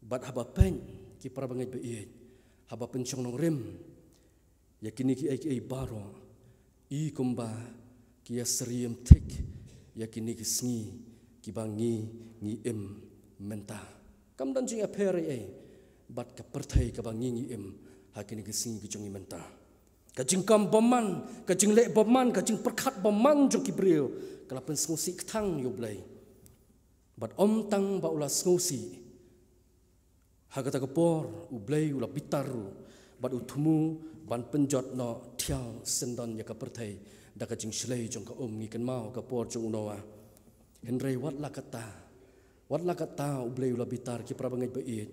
Bad haba peit, ki para bangeit ba ïeit, haba pynshong nongrim ïa kine kiei kiei baroh, i kumba ki ïasyriem thik ïa kine ki sngi ki ba ngi ngi im mynta. Kam don jingïapher ei ei bad ka pyrthei ka ba ngi ngi im ha kine ki sngi ki jong ngi mynta. Ka jingkam bymman, ka jingleh bymman, ka jingpyrkhat bymman jong ki briew ka la pynsngewsih kthang ïa U Blei. Bad ym tang ba u la sngewsih, ha kata ka por U Blei u la bitar ruh bad u thmu ban pynjot noh thiaw syndon ïa ka pyrthei da ka jingshlei jong ka um. Ngi kynmaw ka por jong u Noah. Hynrei wat la kata, wat la kata U Blei u la bitar, ki para bangeit ba ïeit,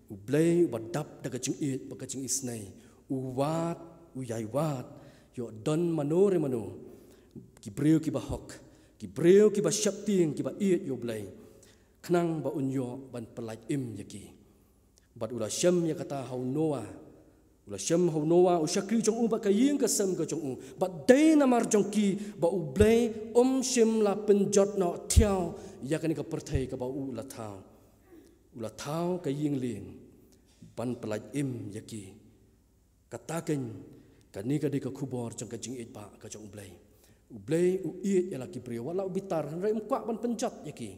U Blei u ba dap da ka jingïeit bad ka jingisynei, u wad, u ïai wad ïoh don mano re mano ki briew ki ba hok, ki briew ki ba sheptieng, ki ba ïeit ïa U Blei, khnang ba un ïoh ban pyllait im ïa ki. Bad u la shem ïa kata ha u Noah. U la shem ha u Noah, u shakri jong u bad ka ïing ka sem ka jong u. Bad dei namar jong ki ba U Blei um shym la pynjot noh thiaw ïa kane ka pyrthei ka ba u la thaw. U la thaw ka ïing lieng ban pyllait im ïa ki. Kata keiñ, kane ka dei ka khubor jong ka jingïeit ba ka jong U Blei. U Blei u ïeit ïa la ki briew, wat la u bitar, hynrei um kwah ban pynjot ïa ki.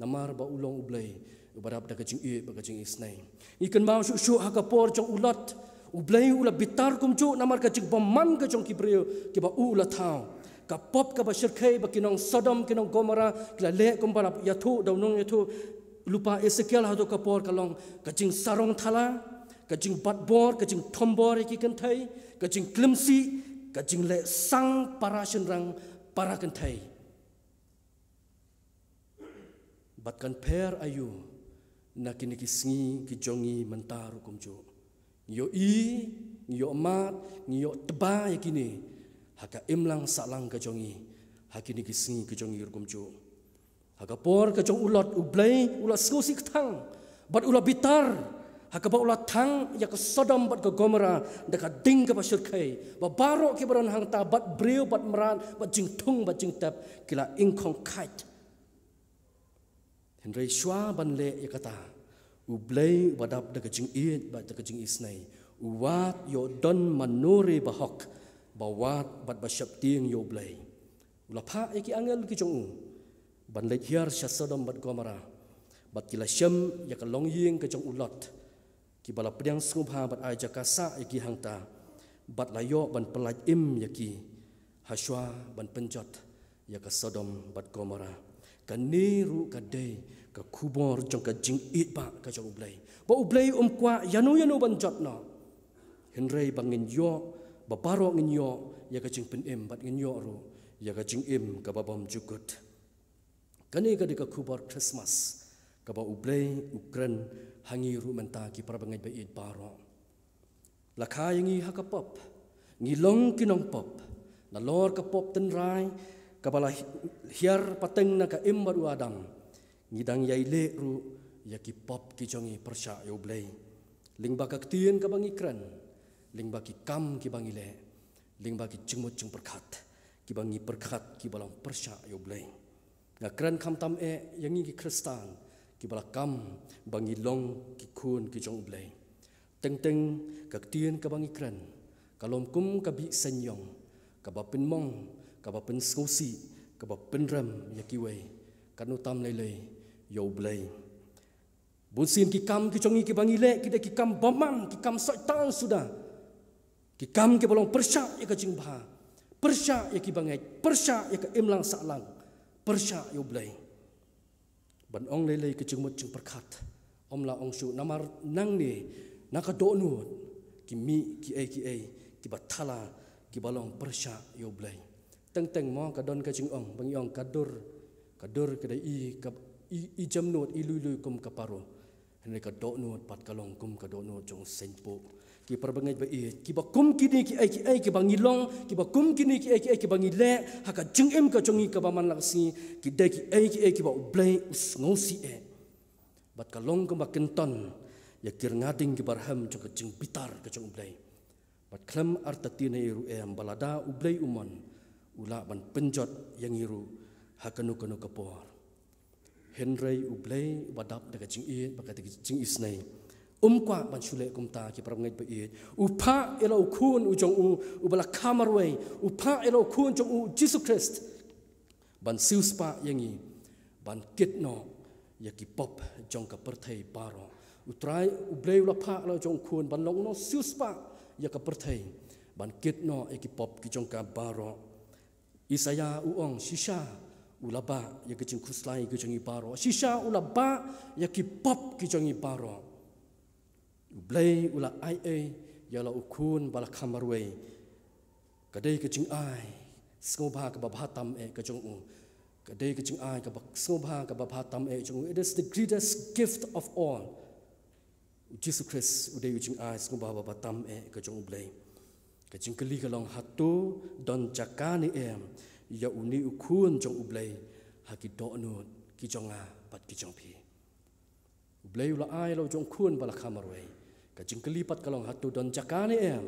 Namar ba u long U Blei u ba dap da ka jingïeit bad ka jingisynei. Ngi kynmaw shuh shuh ha ka por jong u Lot, U Blei u la bitar kumjuh namar ka jingbymman ka jong ki briew ki ba u la thaw. Ka pop ka ba shyrkhei ba ki nong Sodom ki nong Gomorrah ki la leh kumba la ïathuh da u nongïathuh lypa Esekiel, hato ka por ka long ka jingsarong thala, ka jingbat bor, ka jingthombor ïa ki kynthei, ka jingklim sih, ka jingleh sang para shynrang para kynthei. Bad kan pher aïu na kine ki sngi ki jong ngi mynta ruh kumjuh. Ngi ïohi, ngi ïohmad, ngi ïohtba ïa kine ha ka imlang sahlang ka jong ngi ha kine ki sngi ki jong ngi ruh kumjuh. Ha ka por ka jong u Lot, U Blei u la sngewsih kthang bad u la bitar ha kaba u la thang ïa ka Sodom bad ka Gomorrah da ka ding kaba shyrkhei, ba baroh ki ba don hangta, bad briew bad mrad bad jingthung bad jingtep, ki la ingkhong khait. Hynrei shuwa ban leh ïa kata, U Blei u ba dap da ka jingïeit bad da ka jingisynei, u wad ïoh don mano re ba hok, ba wad bad ba sheptieng ïa U Blei. U la phah ïa ki angel ki jong u ban leit hiar sha Sodom bad Gomorrah, bad ki la shem ïa ka longïing ka jong u Lot, ki ba la pdiang sngewbha bad ai jaka sah ïa ki hangta, bad la ïoh ban pyllait im ïa ki ha shuwa ban pynjot ïa ka Sodom bad Gomorrah. Kane ruh ka dei ka khubor jong ka jingïeit ba ka jong U Blei, ba U Blei um kwah ïano ïano ban jot noh, hynrei ba ngin ïoh, ba baroh ngin ïoh ïa ka jingpynim bad ngin ïoh ruh ïa ka jingim ka ba bymjukut. Kane ka dei ka khubor Khristmas ka ba U Blei u kren ha ngi ruh mynta, ki para bangeit ba ïeit baroh. La kha ïa ngi ha ka pop, Ngi long ki nongpop nalor ka pop tynrai kaba la hiar pateng na ka Im bad u Adam. Ngi dang ïai leh ruh ïa ki pop ki jong ngi pyrshah ïa U Blei. Lyngba ka ktien kaba ngi kren, lyngba ki kam kiba ngi leh, lyngba ki jingmut jingpyrkhat kiba ngi pyrkhat kiba long pyrshah ïa U Blei. Nga kren khamtam eh ïa ngi ki Khristan kiba la kam ba ngi long ki khun ki jong U Blei. Teng teng ka ktien kaba ngi kren ka long kum ka bih seiñ ïong kaba pynmong, kaba pynsngewsih, kaba pynrem ïa kiwei, katno tam lei lei ïa U Blei. Bunsien ki kam ki jong ngi kiba ngi leh ki dei ki kam bymman, ki kam Soitan suda. Ki kam kiba long pyrshah ïa ka jingbha, pyrshah ïa kiba ngeit, pyrshah ïa ka imlang sahlang, pyrshah ïa U Blei. Ban ong lei lei ka jingmut jingpyrkhat, ym lah ong shuh namar nangne na ka dohnud ki mih kiei kiei kiba thala, kiba long pyrshah ïa U Blei. Teng teng mo ka don ka jingong ba ngi ong ka dur, ka dur ka dei i, ka, i, i jemnud, i lui lui kum ka paro. Hynrei ka dohnud pat ka long kum ka dohnud jong u seiñpuh. Ki parabangeit ba ïeit, kiba kum kine kiei kiei kiba ngi long, kiba kum kine kiei kiei kiba ngi leh ha ka jingim ka jong ngi kaba man la ka sngi, ki dei kiei kiei kiba U Blei u sngewsih eh. Bad ka long kumba kynton ïa ki rnga ding kiba rhem jong ka jingbitar ka jong U Blei. Bad khlem artatien hi ruh em ba lada U Blei u mon, u lah ban pynjot ïa ngi ruh ha kano kano ka por. Hynrei U Blei uba dap da ka jingïeit bad ka jingisynei, um kwah ban shu leh kumta, ki parabangeit ba ïeit. U phah ïa la u Khun u jong u uba la kha marwei, u phah ïa la u Khun jong u Jisu Khrist ban siewspah ïa ngi, ban kit noh ïa ki pop jong ka pyrthei baroh. U Trai U Blei u la phah la u jong u Khun ban long u nongsiewspah ïa ka pyrthei, ban kit noh ïa ki pop ki jong ka baroh. Isaïah u ong, shisha u la bah ïa ka jingkhuslai ka jong ngi baroh, shisha u la bah ïa ki pop ki jong ngi baroh. U Blei u la ai ei ïa la u Khun ba la kha marwei. Ka dei ka jingai sngewbha kaba bha tam eh ka jong u. Ka dei ka jingai kaba sngewbha kaba bha tam eh jong u. It is the greatest gift of all. U Jisu Khrist u dei u jingai sngewbha ba bha tam eh ka jong U Blei. Ka jingkylli ka long, hato don jaka ne em ïa une u Khun jong U Blei ha ki dohnud ki jong nga bad ki jong phi? U Blei u la ai la u jong u Khun ba la kha marwei. Ka jingkylli pat ka long, hato don jaka ne em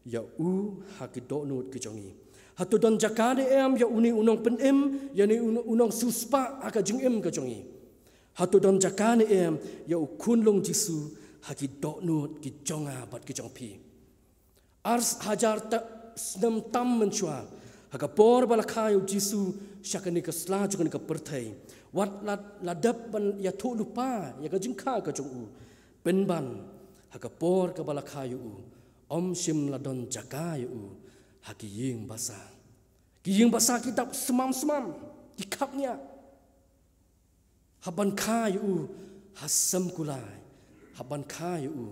ïa u ha ki dohnud ki jong ngi? Hato don jaka ne em ïa une u nongpynim, ïa une u nongsiewspah ha ka jingim ka jong ngi? Hato don jaka ne em ïa u Khunlung Jisu ha ki dohnud ki jong nga bad ki jong phi? Ar hajar ta snem tam mynshuwa, ha ka por ba la kha ïa u Jisu sha kane ka sla jong kane ka pyrthei, wat la, la dep ban ïathuh lypa ïa ka jingkha ka jong u, pynban ha ka por kaba la kha ïa u, ym shym la don jaka ïa u ha ki ïing basa. Ki ïing basa ki dap smam smam, ki khapngiah. Hap ban kha ïa u ha sem kulai, hap ban kha ïa u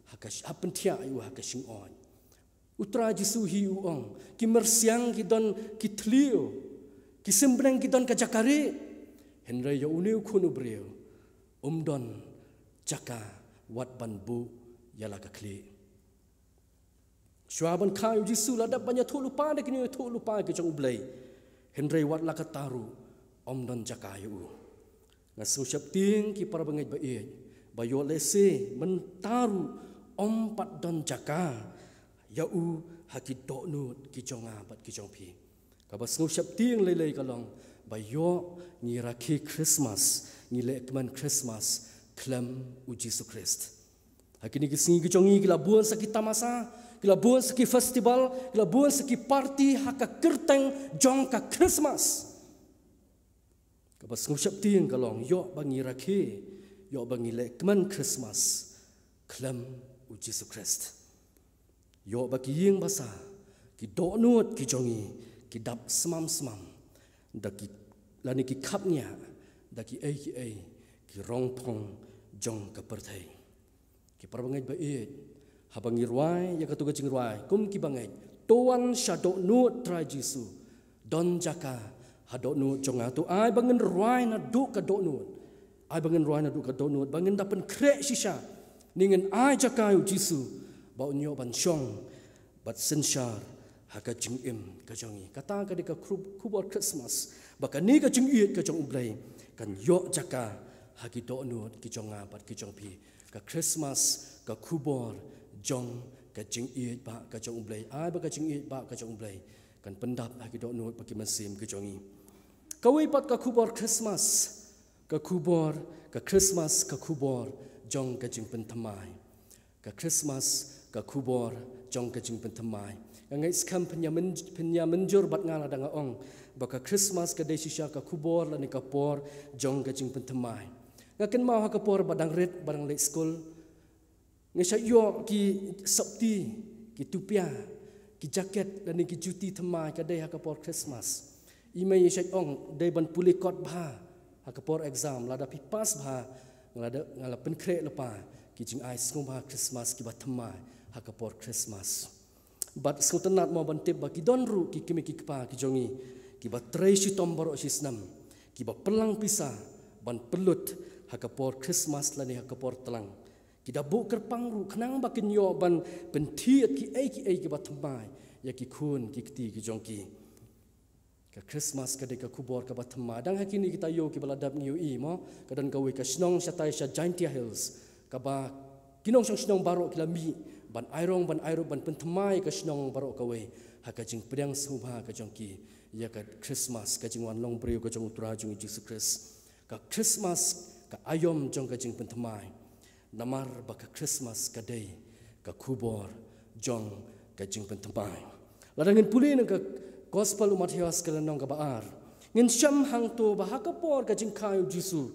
ha ka, hap pynthiah ïa u ha ka shyngoi. U Trai Jisu hi u ong, ki myrsiang ki don ki thliew, ki symbreng ki don ka jaka rieh, hynrei ïa une u Khun u briew um don jaka wat ban buh ïa la ka khlieh. Shuwa ban kha ïa u Jisu la dep ban ïathuh lypa da kine ïathuh lypa ki jong U Blei, hynrei wat la katta ruh ym don jaka ïa u. Nga sngewsheptieng, ki parabangeit ba ïeit, ba ïoh lehse mynta ruh ym pat don jaka ïa u ha ki dohnud ki jong nga bad ki jong phi. Kaba sngewsheptieng lei lei ka long ba ïoh ngi rakhe Khristmas, ngi lehkmen Khristmas khlem u Jisu Khrist. Ha kine ki sngi ki jong ngi ki la bun sa ki tamasa, ki la bun sa ki festival, ki la bun sa ki party ha ka kyrteng jong ka Khristmas. Kaba sngewsheptieng ka long, ïoh ba ngi rakhe, ïoh ba ngi lehkmen Khristmas khlem u Jisu Khrist. Ïoh ba ki ïing basa, ki dohnud ki jong ngi ki dap smam smam da ki, lane ki khapngiah da kiei kiei ki rongphong jong ka pyrthei. Ki parabangeit ba ïeit, haba ngi rwai ïa kato ka jingrwai kum ki bangeit, to wan sha dohnud Trai Jisu, don jaka ha dohnud jong nga, to ai ba ngin rwai naduh ka dohnud. Ai ba ngin rwai naduh ka dohnud, ba ngin da pynkhreh shisha, ne ngin ai jaka ïa u Jisu ba un ïoh ban shong bad synshar ha ka jingim ka jong ngi. Kata ka dei ka khru- khubor Christmas, ba kane ka jingïeit ka jong U Blei kan ïoh jaka ha ki dohnud ki jong nga bad ki jong phi. Ka Christmas ka khubor jong ka jingïeit ba ka jong U Blei. Ai ba ka jingïeit ba ka jong U Blei kan pyndap ha ki dohnud bad ki mynsiem ki jong ngi. Kawei pat ka khubor Christmas, ka khubor, ka Christmas ka khubor jong ka jingpynthymmai. Ka Christmas ka khubor jong ka jingpynthymmai. Nga ngeit skhem phin ïa myn- phin ïa mynjur bad nga lada nga ong ba ka Christmas ka dei shisha ka khubor lane ka por jong ka jingpynthymmai. Nga kynmaw ha ka por ba dang rit, ba dang leit skul, nga shait ïoh ki sopti, ki tupia, ki jaket lane ki juti thymmai, ka dei ha ka por Christmas. I mei i shait ong dei ban pule kot bha ha ka por exam, lada phi pass bha, nga la da- nga la pynkhreh lypa ki jingai sngewbha Christmas kiba thymmai ha ka por Christmas. Bad sngewtynnad mo ban tip ba ki don ruh ki kmie ki kpa ki jong ngi kiba trei shitom baroh shi snem, kiba pynlang pisa ban pynlut ha ka por Christmas lane ha ka por tlang. Ki da buh kyrpang ruh khnang ba kin ïoh ban pynthied kiei kiei kiba thymmai ïa ki khun ki kti ki jong ki. Ka Christmas ka dei ka khubor kaba thymmai. Dang ha kine ki taïew kiba la dep ngi ïohi mo, ka don kawei ka shnong shatai sha Jaintia Hills, kaba ki nongshong shnong baroh ki la mih ban airong ban airup ban pynthymmai ka shnong baroh kawei ha ka jingpdiang sngewbha ka jong ki ïa ka Christmas, ka jingwan long briew ka jong U Trai jong ngi Jisu Khrist. Ka Christmas ka aïom jong ka jingpynthymmai. Namar ba ka Christmas ka dei ka khubor jong ka jingpynthymmai. Lada ngin pule na ka Gospel u Mathaios ka lynnong kaba ar, ngin shem hangto ba ha ka por ka jingkha ïa U Jisu,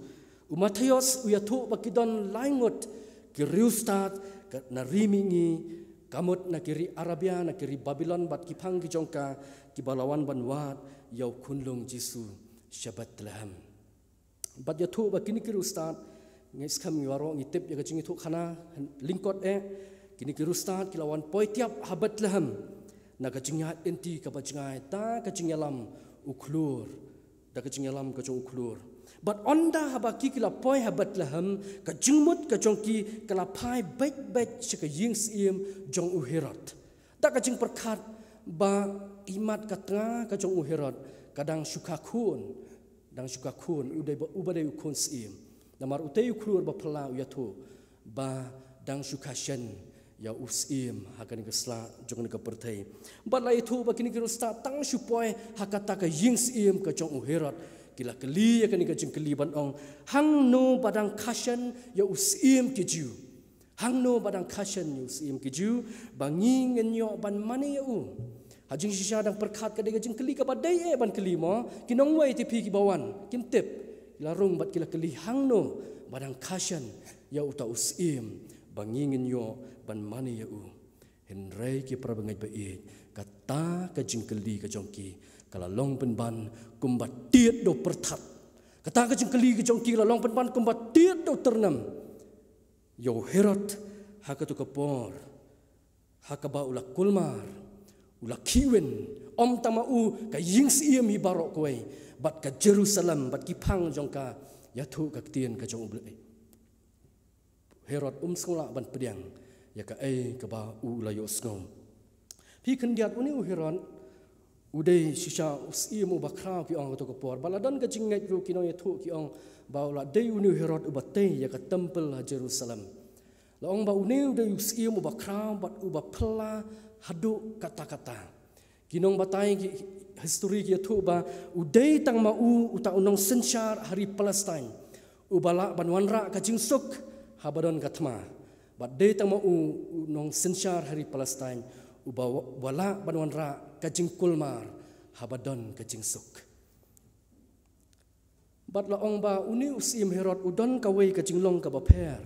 u Mathaios u ïathuh ba ki don lai ngut ki riewstad ka- na ri mihngi, ka mut na ki ri Arabia, na ki ri Babilon bad ki phang ki jong ka, kiba la wan ban wad ïa u khunlung Jisu sha Bethlehem. Bad ïathuh ba kine ki riewstad, nga ngeit skhem ngi baroh ngi tip ïa ka jingïathuh khana lyngkot eh, kine ki riewstad ki la wan poi tiap ha Bethlehem na ka jingïaid lynti kaba jngai da ka jingïalam u khlur, da ka jingïalam ka jong u khlur. Bad ynda haba ki ki la poi ha Bethlehem, ka jingmut ka jong ki ka la phai beit beit sha ka ïing syiem jong u Herod. Da ka jingpyrkhat ba imat ka tnga ka jong u Herod ka dang shu kha khun, dang shu kha khun, u dei ba- uba dei u khun syiem. Namar utei u khlur ba phylla u ïathuh ba dang shu kha shen ïa u syiem ha kane ka sla jong kane ka pyrthei. Bad la ïathuh ba kine ki riewstad tang shu poi ha kata ka ïing syiem ka jong u Herod, ki la kylli ïa kane ka jingkylli ban ong, hangno ba dang kha shen ïa u syiem ki Jiw? Hangno ba dang kha shen ïa u syiem ki Jiw ba ngi ngin ïoh ban mane ïa u? Ha jingshisha dang pyrkhat ka dei ka jingkylli kaba dei eh ban kylli mo, ki nongwei te phi kiba wan kim tip, ki la rung bad ki la kylli hangno ba dang kha shen ïa uta u syiem ba ngi ngin ïoh ban mane ïa u. Hynrei ki para bangeit ba ïeit, kata ka jingkylli ka jong ki ka la long pynban kumba tied da u pyrthat. Kata ka jingkylli ka jong ki ka la long pynban kumba tied da u tyrnem. Ïa u Herod ha kato ka por, ha kaba u la kulmar, u la khihwin, ym tang ma u, ka ïing syiem hi baroh kawei bad ka Jerusalem bad ki phang jong ka, ïathuh ka ktien ka jong U Blei, Herod um sngewlah ban pdiang ïa kaei kaba u la ïohsngew. Phi khyndiat, une u Herod u dei shisha u syiem uba khraw ki ong ha kato ka por. Bad la don ka jingngeit ruh, ki nongïathuh ki ong ba u la dei une u Herod uba tei ïa ka templ ha Jerusalem. La ong ba une u dei u syiem uba khraw bad uba phylla haduh katta katta. Ki nongbatai, ki histori ki ïathuh ba u dei tang ma u uta u nongsynshar ha ri Palestine uba lah ban wanrah ka jingsuk haba don ka thma. Bad dei tang ma u, u nongsynshar ha ri Palestine uba wa- uba lah ban wanrah ka jingkulmar haba don ka jingsuk. Bad la ong ba une u syiem Herod u don kawei ka jinglong kaba pher,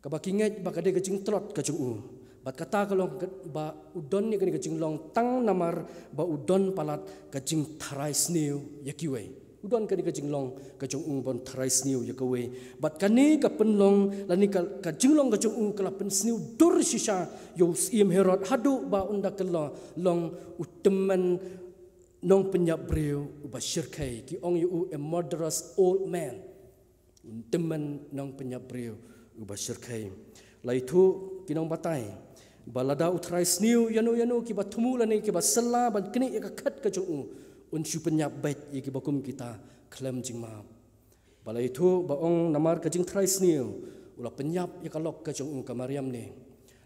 kaba ki ngeit ba ka dei ka jingtlot ka jong u. Bad kata ka long ka- ba u don ïa kane ka jinglong tang namar ba u don palat ka jingtharai sniew ïa kiwei. U don kane ka jinglong ka jong u ban tharai sniew ïa kawei. Bad kane ka pynlong lane ka, ka jinglong ka jong u ka la pynsniew dur shisha ïa u syiem Herod haduh ba ynda ka la long u tymmen nongpynïap briew uba shyrkhei. Ki ong ïa u a murderous old man. U tymmen nongpynïap briew uba shyrkhei. La ïathuh ki nongbatai Ba lada u trai sniew ïano ïano kiba thmu lane kiba sella ban knieh ïa ka khet ka jong u, un shu pynïap beit ïa kiba kum kita khlem jingmap. Ba la ïathuh ba ong namar ka jingtrai sniew u la pynïap ïa ka lok ka jong u ka Mariamne.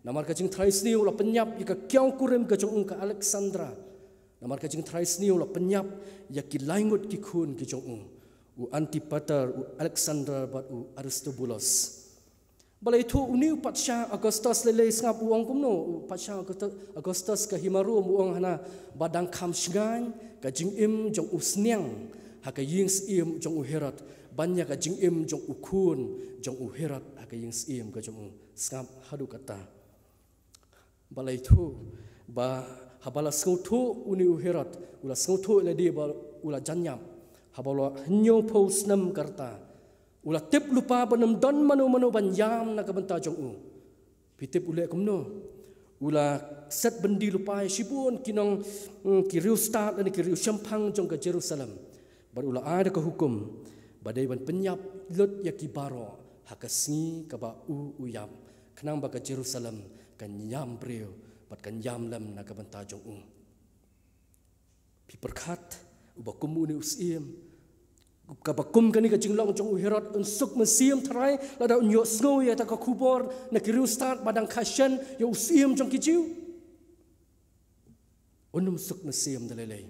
Namar ka jingtrai sniew u la pynïap ïa ka kiaw kurim ka jong u ka Alexandra. Namar ka jingtrai sniew u la pynïap ïa ki laingut ki khun ki jong u, u Antipater, u Alexander bad u Aristobulus. Ba la ïathuh une u patsha Augustus lei lei sngap u ong kumno, u patsha Augustus, Augustus ka hima Rom u ong hana ba dang kham shngaiñ ka jingim jong u sniang ha ka ïing syiem jong u Herod ban ïa ka jingim jong u khun jong u Herod ha ka ïing syiem ka jong u. Sngap haduh kata. Ba la ïathuh ba haba la sngewthuh une u Herod, u la sngewthuh lade ba u la jan ïap. Haba u la hynñiewphew snem ka rta, u la tip lypa ba ym don mano mano ban ïam na ka bynta jong u. Phi tip u leh kumno? U la set byndi lypa ïa shibun ki nong, mm, ki riewstad lane ki riewshemphang jong ka Jerusalem. Bad u la ai da ka hukum ba dei ban pynïap lut ïa ki baroh ha ka sngi kaba u u ïap, khnang ba ka Jerusalem kan ïam briew bad kan ïam lem na ka bynta jong u. Phi pyrkhat, uba kum une u syiem, kaba kum kane ka jinglong jong u Herod, un suk mynsiem tharai lada un ïohsngew ïa kata ka khubor na ki riewstad ba dang kha shen ïa u syiem jong ki Jiw? Un ym suk mynsiem da lei lei.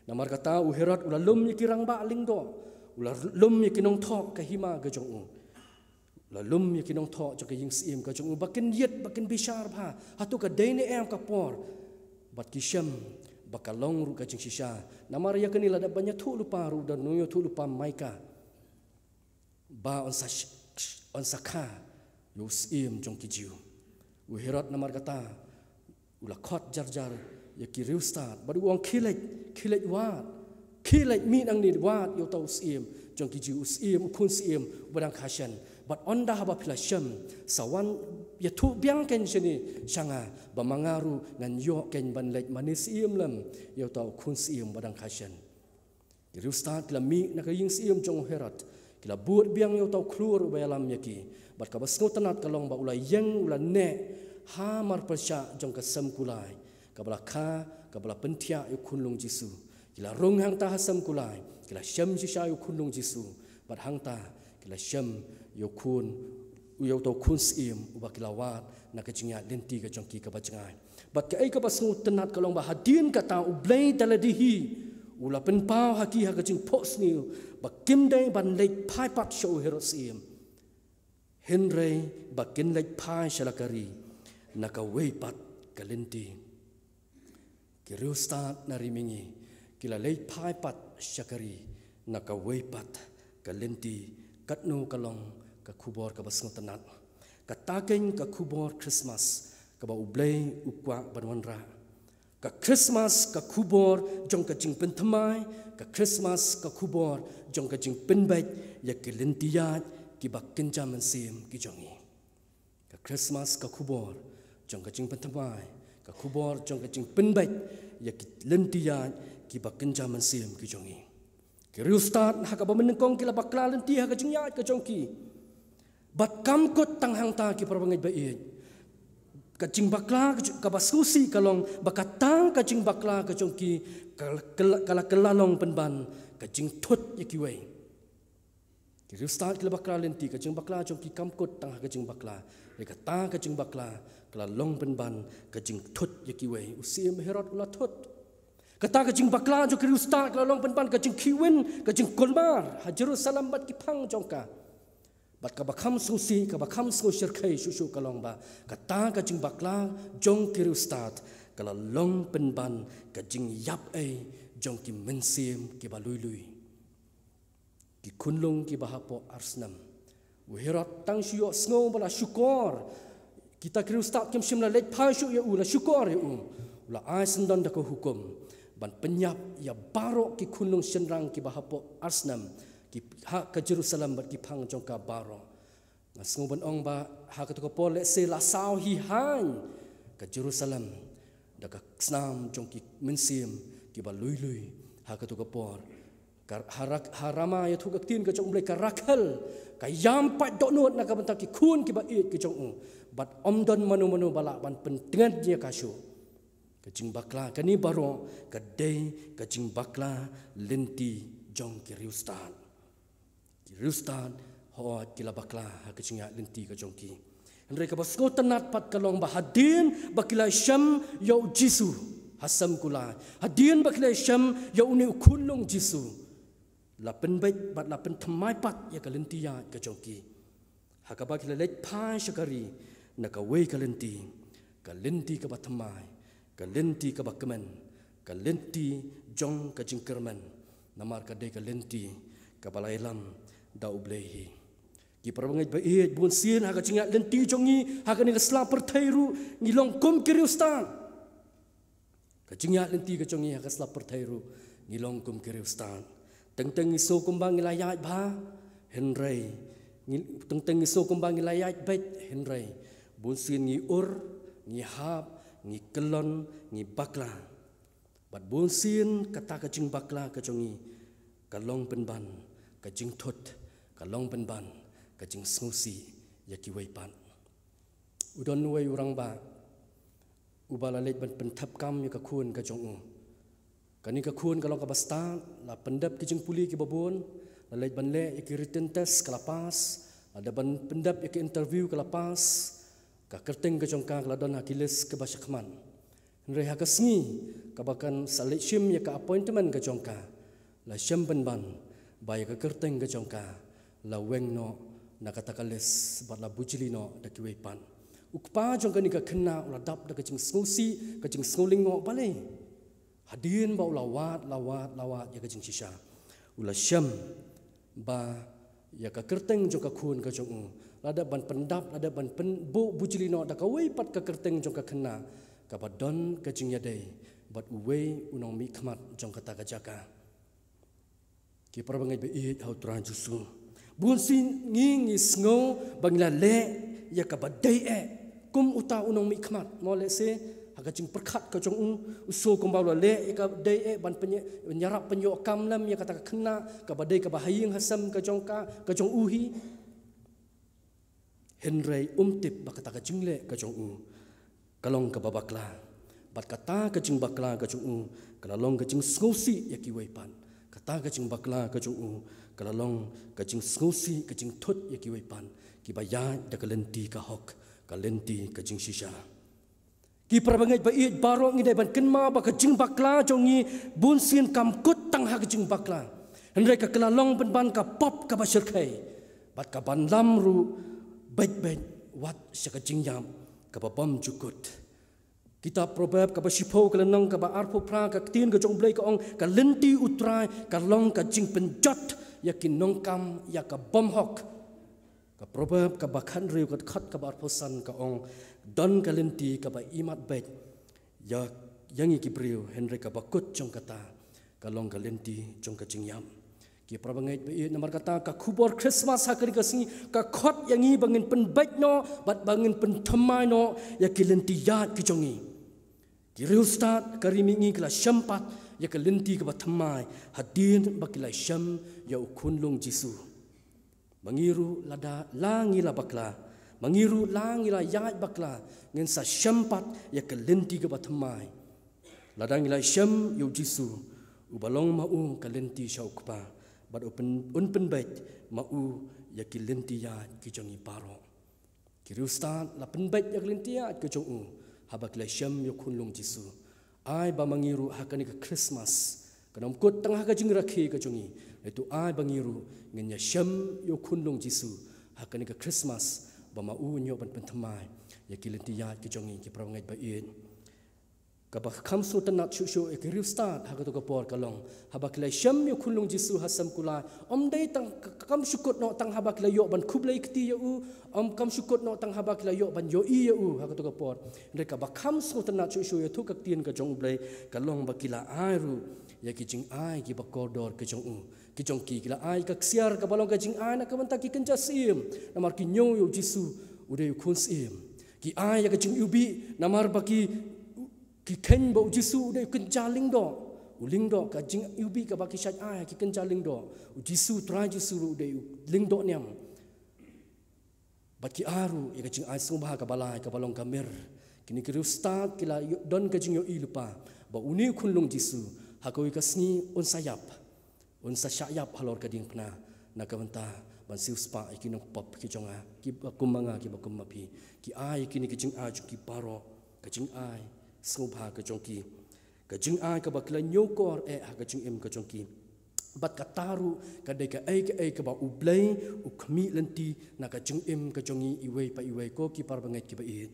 Namar kata u Herod u la lum ïa ki rangbah lyngdoh, u la lum ïa ki nongthoh ka hima ka jong u. U la lum ïa ki nongthoh jong ka ïing syiem ka jong u ba kin ïit, ba kin bishar bha hato ka dei ne em ka por. Bad ki shem ba ka long ruh ka jingshisha. Namar ïa kane lada ban ïathuh lypa ruh da nongïathuh lypa Micah, ba yn sa sh-, sh-, yn sa kha ïa u syiem jong ki Jiw. U Herod namar kata u la khot jar jar ïa ki riewstad bad u ong, khie leit, khie leit wad, khie leit mih nangne wad ïa uta u syiem jong ki Jiw, u syiem, u khun syiem uba dang kha shen. Bad ynda haba phi la shem, sa wan ïathuh biang kein shane sha nga, ba ma nga ruh ngan ïoh kein ban leit mane syiem lem ïa uta u khun syiem uba dang kha shen. Ki riewstad ki la mih na ka ïing syiem jong u Herod, ki la bud biang ïa uta u khlur uba ïalam ïa ki. Bad kaba sngewtynnat ka long ba u la ïeng, u la neh ha marpyrshah jong ka sem kulai kaba la kha, kaba la pynthiah ïa u khunlung Jisu. Ki la rung hangta ha sem kulai, ki la shem shisha ïa u khunlung Jisu. Bad hangta ki la shem ïa u khun, ïa uta u khun syiem uba ki la wad na ka jingïaid lynti ka jong ki kaba jngai. Bad kaei kaba sngewtynnat ka long ba hadien kata U Blei da lade hi u la pynpaw ha ki ha ka jingphohsniew ba kim dei ban leit phai pat sha u Herod syiem, hynrei ba kin leit phai sha la ka ri na kawei pat ka lynti. Ki riewstad na ri mihngi ki la leit phai pat sha ka ri na kawei pat ka lynti. Katno ka long ka khubor kaba sngewtynnat. Kata kein ka khubor Christmas kaba U Blei u kwah ban wanrah. Ka Christmas ka khubor jong ka jingpynthymmai, ka Christmas ka khubor jong ka jingpynbeit ïa ki lynti ïaid kiba kynja mynsiem ki jong ngi. Ka Christmas ka khubor jong ka jingpynthymmai, ka khubor jong ka jingpynbeit ïa ki lynti ïaid kiba kynja mynsiem ki jong ngi. Ki riewstad ha kaba mynnyngkong ki la bakla lynti ha ka jingïaid ka jong ki. Bad kam kut tang hangta, ki parabangeit ba ïeit. Ka jingbakla ka jong, kaba sngewsih ka long ba kata ka jingbakla ka jong ki ka, ka, ka la, ka la long pynban ka jingthut ïa kiwei. Ki riewstad ki la bakla lynti, ka jingbakla jong ki kam kut tang ha ka jingbakla. Ïa kata ka jingbakla ka la long pynban ka jingthut ïa kiwei. U Syiem Herod u la thut. Kata ka jingbakla jong ki riewstad ka la long pynban ka jingkhih win, ka jingkulmar ha Jerusalem bad ki phang jong ka. Bad kaba kham sngewsih, kaba kham sngewshyrkhei shuh shuh ka long ba kata ka jingbakla jong ki riewstad ka la long pynban ka jingïap ei jong ki mynsiem kiba lui lui. Ki khunlung kiba hapoh arsnem. U Herod tang shu ïohsngew ba la shukor, kita ki riewstad kim shym la leit phai shuh ïa u, la shukor ïa u. U la ai syndon da ka hukum ban pynïap ïa baroh ki khunlung shynrang kiba hapoh arsnem, ki ha ka Jerusalem bad ki phang jong ka baroh. Nga sngew ban ong ba ha kato ka por lehse la saw hi haiñ ka Jerusalem da ka snam jong ki mynsiem kiba lui lui ha kato ka por. Ka ha Ra-, ha Rama, ïathuh ka ktien ka jong U Blei, ka Rakhel ka ïam pat dohnud na ka bynta ki khun kiba ïeit ki jong u. Bad ym don mano mano ba lah ban pyntngen ïa ka shuh. Ka jingbakla kane baroh ka dei ka jingbakla lynti jong ki riewstad. Ki riewstad hooid ki la bakla ha ka jingïaid lynti ka jong ki. Hynrei kaba sngewtynnat pat ka long ba hadien ba ki la shem ïa u Jisu ha sem kulai, hadien ba ki la shem ïa une u khunlung Jisu, la pynbeit bad la pynthymmai pat ïa ka lynti ïaid ka jong ki. Ha kaba ki la leit phai sha ka ri na kawei ka lynti, ka lynti kaba thymmai, ka lynti kaba kmen, ka lynti jong ka jingkyrmen. Namar ka dei ka lynti kaba la ïalam da U Blei hi. Ki parabangeit ba ïeit, bunsien ha ka jingïaid lynti jong ngi ha kane ka sla pyrthei ruh ngi long kum ki riewstad. Ka jingïaid lynti ka jong ngi ha ka sla pyrthei ruh ngi long kum ki riewstad. Teng teng ngi sngew kumba ngi la ïaid bha, hynrei ngi, teng teng ngi sngew kumba ngi la ïaid beit, hynrei bunsien ngi ur, ngi hap, ngi kyllon, ngi bakla. Bad bunsien kata ka jingbakla ka jong ngi ka long pynban ka jingthut, ka long pynban ka jingsngewsih ïa kiwei pat. U don uwei u rangbah uba la leit ban pynthep kam ïa ka khun ka jong u. Kane ka khun ka long kaba stad, la pyndep ki jingpule kiba bun, la leit ban leh ïa ki written test, ka la pass, la dep ban pyndep ïa ki interview, ka la pass. Ka kyrteng ka jong ka ka la don ha ki list kaba shakhmat. Hynrei ha ka sngi kaba kan sa leit shim ïa ka appointment ka jong ka, la shem pynban ba ïa ka kyrteng ka jong ka la weng noh na kata ka list bad la bujli noh da kiwei pat. U kpa jong kane ka khynnah u la dap da ka jingsngewsih, ka jingsngewlyngngoh. Balei? Hadien ba u la wad, la wad, la wad ïa ka jingshisha, u la shem ba ïa ka kyrteng jong ka khun ka jong u la dep ban pyndap, la dep ban pynbuh bujli noh da kawei pat ka kyrteng jong ka khynnah kaba don ka jingïadei bad uwei u nongmihkhmat jong kata ka jaka. Ki parabangeit ba ïeit ha U Trai Jisu, bunsien ngi, ngi sngew ba ngi la leh ïa kaba dei eh kum uta u nongmihkhmat. Mo lehse ha ka jingpyrkhat ka jong u, u sngew kumba u la leh ïa kaba dei eh ban pynïa-, ïarap pynïoh kam lem ïa kata ka khynnah kaba dei kaba ha ïing ha sem ka jong ka, ka jong u hi. Hynrei um tip ba kata ka jingleh ka jong u ka long kaba bakla. Bad kata ka jingbakla ka jong u ka la long ka jingsngewsih ïa kiwei pat. Kata ka jingbakla ka jong u ka la long ka jingsngewsih, ka jingthut ïa kiwei pat kiba ïaid da ka lynti ka hok, ka lynti ka jingshisha. Ki parabangeit ba ïeit baroh, ngi dei ban kynmaw ba ka jingbakla jong ngi bunsien kam kut tang ha ka jingbakla, hynrei ka kylla long pynban ka pop kaba shyrkhei bad ka ban lam ruh beit beit wat sha ka jingïap kaba bym ju kut. Kitab Proverb kaba shiphew, ka lynnong kaba arphew phra, ka ktien ka jong U Blei ka ong, ka lynti U Trai ka long ka jingpynjot ïa ki nongkam ïa ka bymhok. Ka Proverb kaba khathynriew, ka dkhot kaba arphew san ka ong, don ka lynti kaba imat beit ïa, ïa ngi ki briew, hynrei kaba kut jong kata ka long ka lynti jong ka jingïap. Ki parabangeit ba ïeit, namar kata ka khubor Christmas ha kane ka sngi ka khot ïa ngi ba ngin pynbeit noh bad ba ngin pynthymmai noh ïa ki lynti ïaid ki jong ngi. Ki riewstad ka ri mihngi ki la shem pat ïa ka lynti kaba thymmai hadien ba ki la shem ïa u khunlung Jisu. Ma ngi ruh lada la ngi la bakla, ma ngi ruh la ngi la ïaid bakla, ngin sa shem pat ïa ka lynti kaba thymmai lada ngi la shem ïa u Jisu, uba long ma u ka lynti sha u Kpa, bad u pyn-, un pynbeit ma u ïa ki lynti ïaid ki jong ngi baroh. Ki riewstad la pynbeit ïa ka lynti ïaid ka jong u haba ki la shem ïa u khunlung Jisu. Ai ba ma ngi ruh ha kane ka Christmas, kan ym kut tang ha ka jingrakhe ka jong ngi, hynrei to ai ba ngi ruh ngin ïa shem ïa u khunlung Jisu ha kane ka Christmas, ba ma u un ïoh ban pynthymmai ïa ki lynti ïaid ki jong ngi. Ki parabangeit ba ïeit, kaba kham sngewtynnat shuh shuh ïa ki riewstad ha kato ka por ka long, haba ki la shem ïa u khunlung Jisu ha sem kulai, ym dei tang, ka, kam shu kut noh tang haba ki la ïoh ban khublei kti ïa u, ym kam shu kut noh tang haba ki la ïoh ban ïohi ïa u ha kato ka por. Hynrei kaba kham sngewtynnat shuh shuh, ïathuh ka ktien ka jong U Blei, ka long ba ki la ai ruh ïa ki jingai kiba kordor ki jong u, ki jong ki. Ki la ai ka ksiar kaba long ka jingai na ka bynta ki kynja syiem, namar ki ñiew ïa u Jisu u dei u khun syiem. Ki ai ïa ka jingiwbih namar ba ki, ki kheiñ ba u Jisu u dei u kynja lyngdoh, U lyngdoh, ka jingiwbih kaba ki shait ai ha ki kynja lyngdoh. U Jisu, Trai Jisu ruh u dei u lyngdoh niam. Bad ki ai ruh ïa ka jingai sngewbha kaba lai kaba long ka mir. Kine ki riewstad ki la ïoh don ka jingïohi lypa ba une u khunlung Jisu ha kawei ka sngi un sa ïap, un sa shah ïap halor ka diengphna, na ka bynta ban siewspah ïa ki nongpop ki jong nga, kiba kum ma nga, kiba kum ma phi. Ki ai ïa kine ki jingai jong ki baroh, ka jingai sngewbha ka jong ki, ka jingai kaba ki la ñiewkor eh ha ka jingim ka jong ki. Bad kata ruh ka dei kaei kaei kaba U Blei u khmih lynti na ka jingim ka jong ngi iwei pa iwei, ko ki parabangeit kiba ïeit.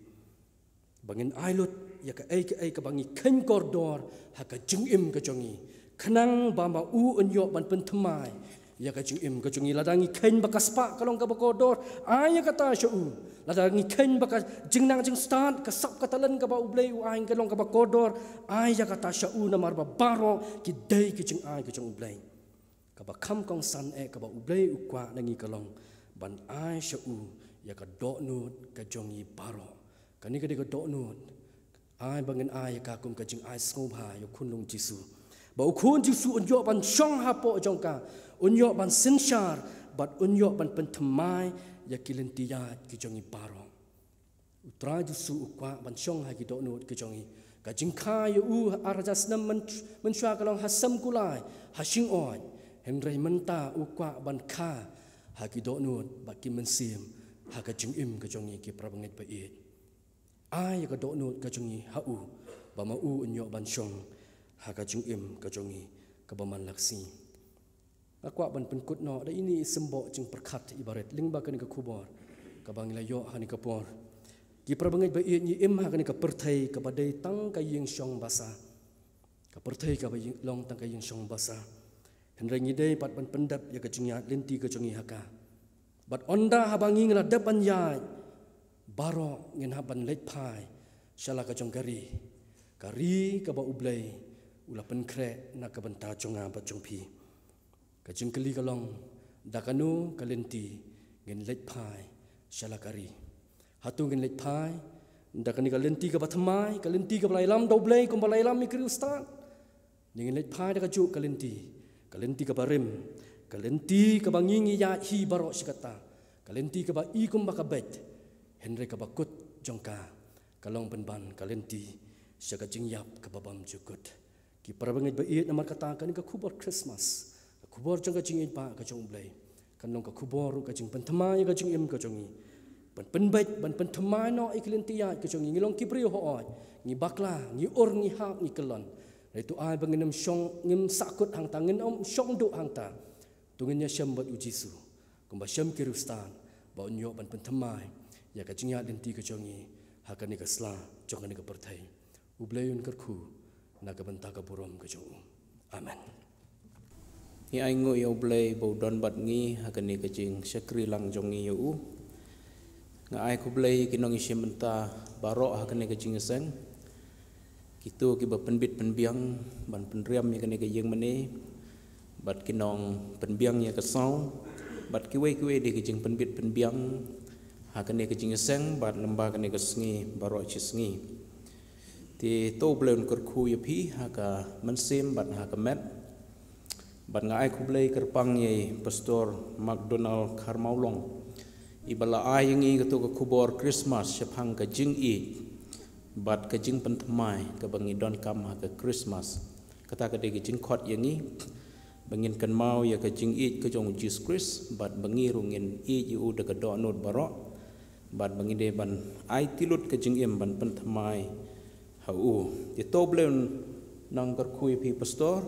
Ba ngin ai lut ïa kaei kaei kaba ngi kheiñ kordor ha ka jingim ka jong ngi, khnang ba ma u un ïoh ban pynthymmai ïa ka jingim ka jong ngi. Lada ngi kheiñ ba ka spah ka long kaba kordor, ai ïa kata sha u. Lada ngi kheiñ ba ka jingnang jingstad, ka sap ka talent kaba U Blei u ai ka long kaba kordor, ai ïa kata sha u, namar ba baroh ki dei ki jingai ka jong U Blei. Kaba kham kongsan eh kaba U Blei u kwah na ngi ka long ban ai sha u ïa ka dohnud ka jong ngi baroh. Kane ka dei ka dohnud, ai ba ngin ai ïa ka kum ka jingai sngewbha ïa u khunlung Jisu, ba u khun Jisu un ïoh ban shong hapoh jong ka, un ïoh ban synshar, bad un ïoh ban pynthymmai ïa ki lynti ïaid ki jong ngi baroh. U Trai Jisu u kwah ban shong ha ki dohnud ki jong ngi. Ka jingkha ïa u ar hajar snem myn-, mynshuwa ka long ha sem kulai, ha shingoid. Hynrei mynta u kwah ban kha ha ki dohnud bad ki mynsiem, ha ka jingim ka jong ngi, ki parabangeit ba ïeit. Ai ïa ka dohnud ka jong ngi ha u, ba ma u un ïoh ban shong ha ka jingim ka jong ngi kaba man la ka sngi. Nga kwah ban pynkut noh da ine i symboh jingpyrkhat iba rit lyngba kane ka khubor kaba ngi la ïoh ha kane ka por. Ki parabangeit ba ïeit, ngi im ha kane ka pyrthei kaba dei tang ka ïing shong basa, ka pyrthei kaba ïing, long tang ka ïing shong basa. Hynrei ngi dei pat ban pyndep ïa ka jingïaid lynti ka jong ngi ha ka. Bad ynda haba ngi la dep ban ïaid, baroh ngin hap ban leit phai sha la ka jong ka ri, ka ri kaba U Blei u la pynkhreh na ka bynta jong nga bad jong phi. Ka jingkylli ka long, da kano ka lynti ngin leit phai sha la ka ri? Hato ngin leit phai da kane ka lynti kaba thymmai, ka lynti kaba la ïalam da U Blei kumba la ïalam ïa ki riewstad? Ngin leit phai da kajuh ka lynti, ka lynti kaba rim, ka lynti kaba ngi ngi ïaid hi baroh shi katta, ka lynti kaba i kumba ka beit, hynrei kaba kut jong ka ka long pynban ka lynti sha ka jingïap kaba bymjukut. Ki parabangeit ba ïeit, namar kata kane ka khubor Christmas, ka khubor jong ka jingïeit ba ka jong U Blei, kan long ka khubor ruh ka jingpynthymmai ïa ka jingim ka jong ngi. Ban pynbeit, ban pynthymmai noh ïa ki lynti ïaid ka jong ngi. Ngi long ki briew hooid, ngi bakla, ngi ur, ngi hap, ngi kyllon. Hynrei to ai ba ngin ym shong, ngin ym sahkut hangta, ngin ym shong duh hangta. To ngin ïashem bad U Jisu kumba shem ki riewstad, ba un ïoh ban pynthymmai ïa ka jingïaid lynti ka jong ngi ha kane ka sla jong kane ka pyrthei. U Blei un kyrkhu na ka bynta ka burom ka jong u. Amen. Ngi ainguh ïa U Blei ba u don bad ngi ha kane ka jingshakri lang jong ngi ïa u. Nga ai khublei ïa ki nongïashim bynta baroh ha kane ka jingïaseng, kito kiba pynbit pynbiang ban pynriam ïa kane ka ïing mane, bad ki nongpynbiang ïa ka sound, bad kiwei kiwei de ki jingpynbit pynbiang ha kane ka jingïaseng bad lyngba kane ka sngi baroh shi sngi. Te to U Blei un kyrkhu ïa phi ha ka mynsiem bad ha ka met. Bad nga ai khublei kyrpang ïa i Pastor McDonald Kharmawlong, iba la ai ïa ngi kato ka khubor Christmas shaphang ka jingïeit bad ka jingpynthymmai kaba ngi donkam ha ka Christmas. Kata ka dei ka jingkhot ïa ngi ba ngin kynmaw ïa ka jingïeit ka jong U Jisu Khrist, bad ba ngi ruh ngin ïeit ïa u da ka dohnud baroh, bad ba ngi dei ban aiti lut ka jingim ban pynthymmai ha u. Te to U Blei un nang kyrkhu ïa phi Pastor,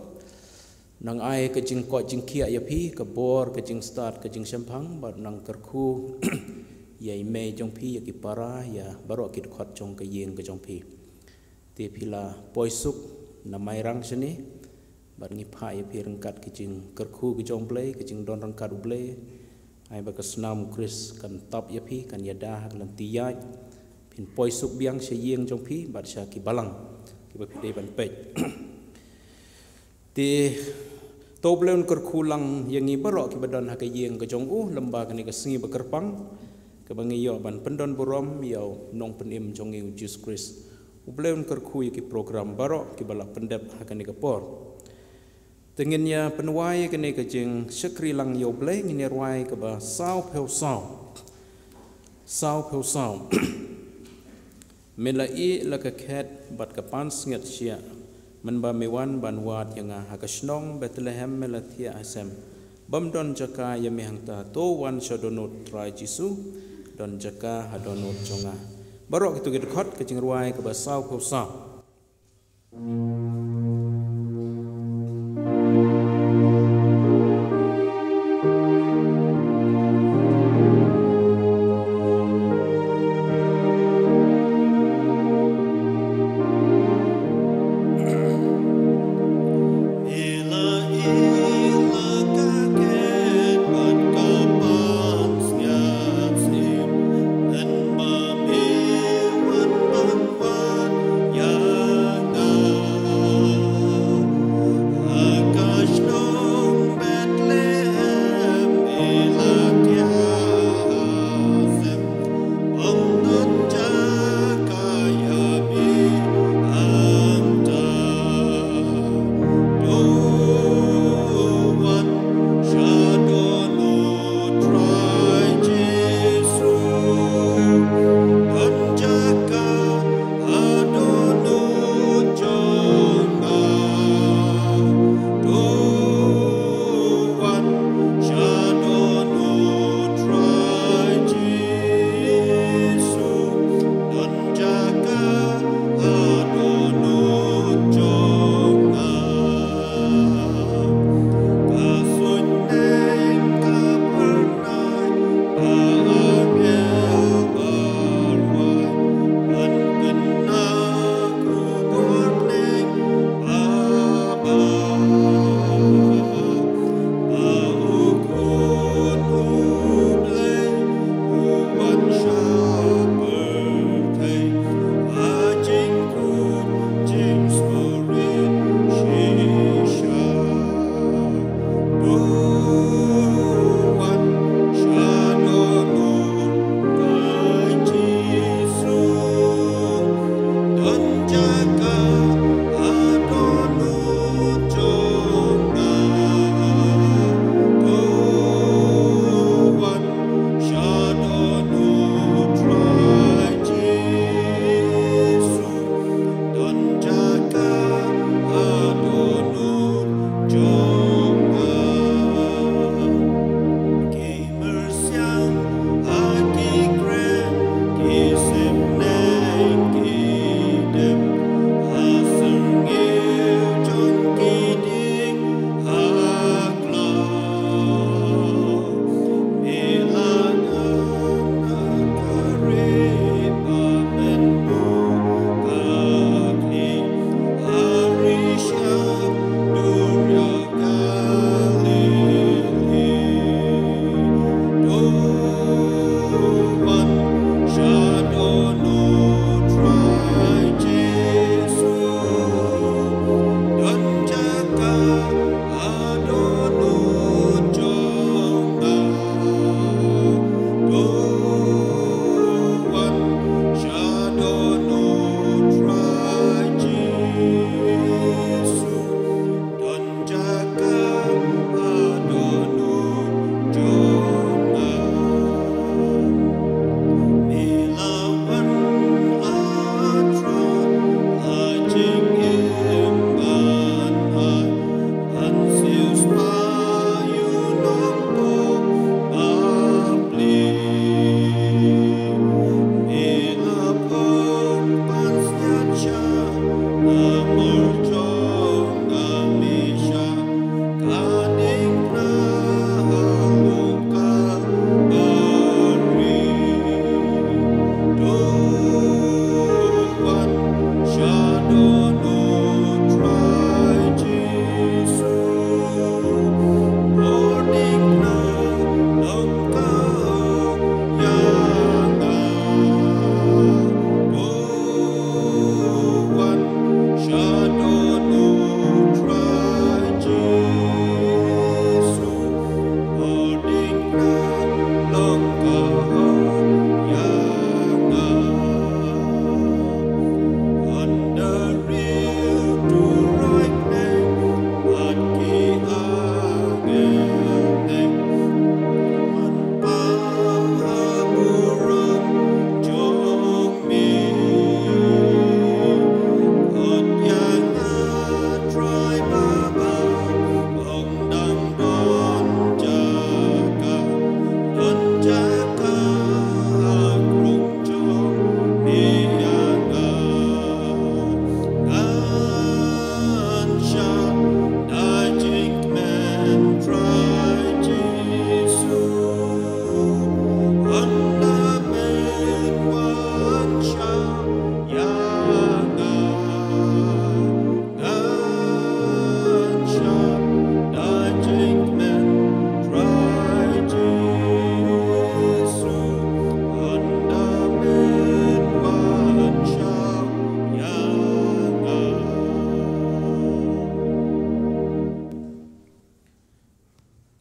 nang ai ka jingkoit jingkhiah ïa phi, ka bor, ka jingstad, ka jingshemphang, bad nang kyrkhu ïa i mei jong phi, ïa ki para, ïa baroh ki dkhot jong ka ïing ka jong phi. Te phi la poi suk na Mairang shane, bad ngi phah ïa phi ryngkat ka jingkyrkhu ka jong U Blei, ka jingdon ryngkat U Blei. Ai ba ka snam U Khrist kan tap ïa phi, kan ïada ha ka lynti ïaid. Phin poi suk biang sha ïing jong phi bad sha ki balang kiba phi dei ban peit. Te to U Blei un kyrkhu lang ïa ngi baroh kiba don ha ka ïing ka jong u, lyngba kane ka sngi ba kyrpang, kaba ngi ïoh ban pyndon burom ïa u Nongpynim jong ngi U Jisu Khrist. U Blei un kyrkhu ïa ki program baroh kiba la pyndep ha kane ka por. Te ngin ïa pynwai kane ka jingshakri lang ïa U Blei, ngin ïa rwai kaba saw phew saw. Saw phew saw. Me la ïeh la ka khet bad ka pansngiat shiah, mynba me wan ban wad ïa nga ha ka shnong Bethlehem, me la thiah ha sem. Bym don jaka ïa me hangta, to wan sha dohnud Trai Jisu, don jaka ha dohnud jong nga. Baroh kito ki dkhot ka jingrwai kaba saw phew saw.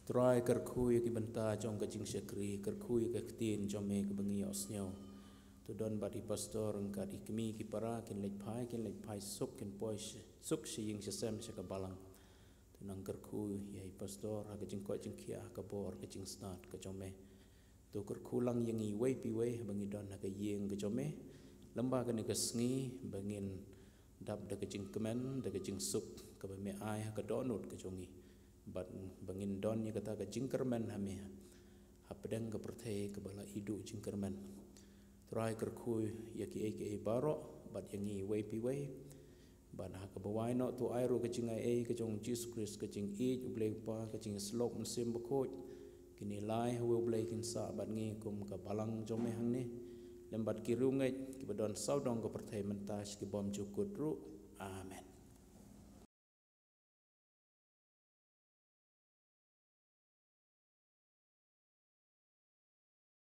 Trai, kyrkhu ïa ki bynta jong ka jingshakri, kyrkhu ïa ka ktien jong me kaba ngi ïohsngew. To don bad i pastor ryngkat i kmie, ki para kin leit phai, kin leit phai suk, kin poi suk sha ïing sha sem sha ka balang. To nang kyrkhu ïa i pastor ha ka jingkoit jingkhiah, ha ka bor ka jingstad ka jong me. To kyrkhu lang ïa ngi iwei pa iwei haba ngi don ha ka ïing ka jong me. Lem bad kane ka sngi ba ngin dap da ka jingkmen, da ka jingsuk kaba me ai ha ka dohnud ka jong ngi, bad ba ngin don ïa kata ka jingkyrmen ha me hapdeng ka pyrthei kaba la iduh jingkyrmen. Trai, kyrkhu ïa kiei kiei baroh bad ïa ngi iwei pa iwei. Bad ha kaba wai noh, to ai ruh ka jingaiei ka jong Jisu Khrist, ka jingïeit U Blei Kpa, ka jingïasyllok Mynsiem Bakhuid, kine lai ha uwei U Blei kin sah bad ngi kum ka balang jong me hangne, lem bad ki riewngeit kiba don sawdong ka pyrthei mynta sha ki bymjukut ruh. Amen.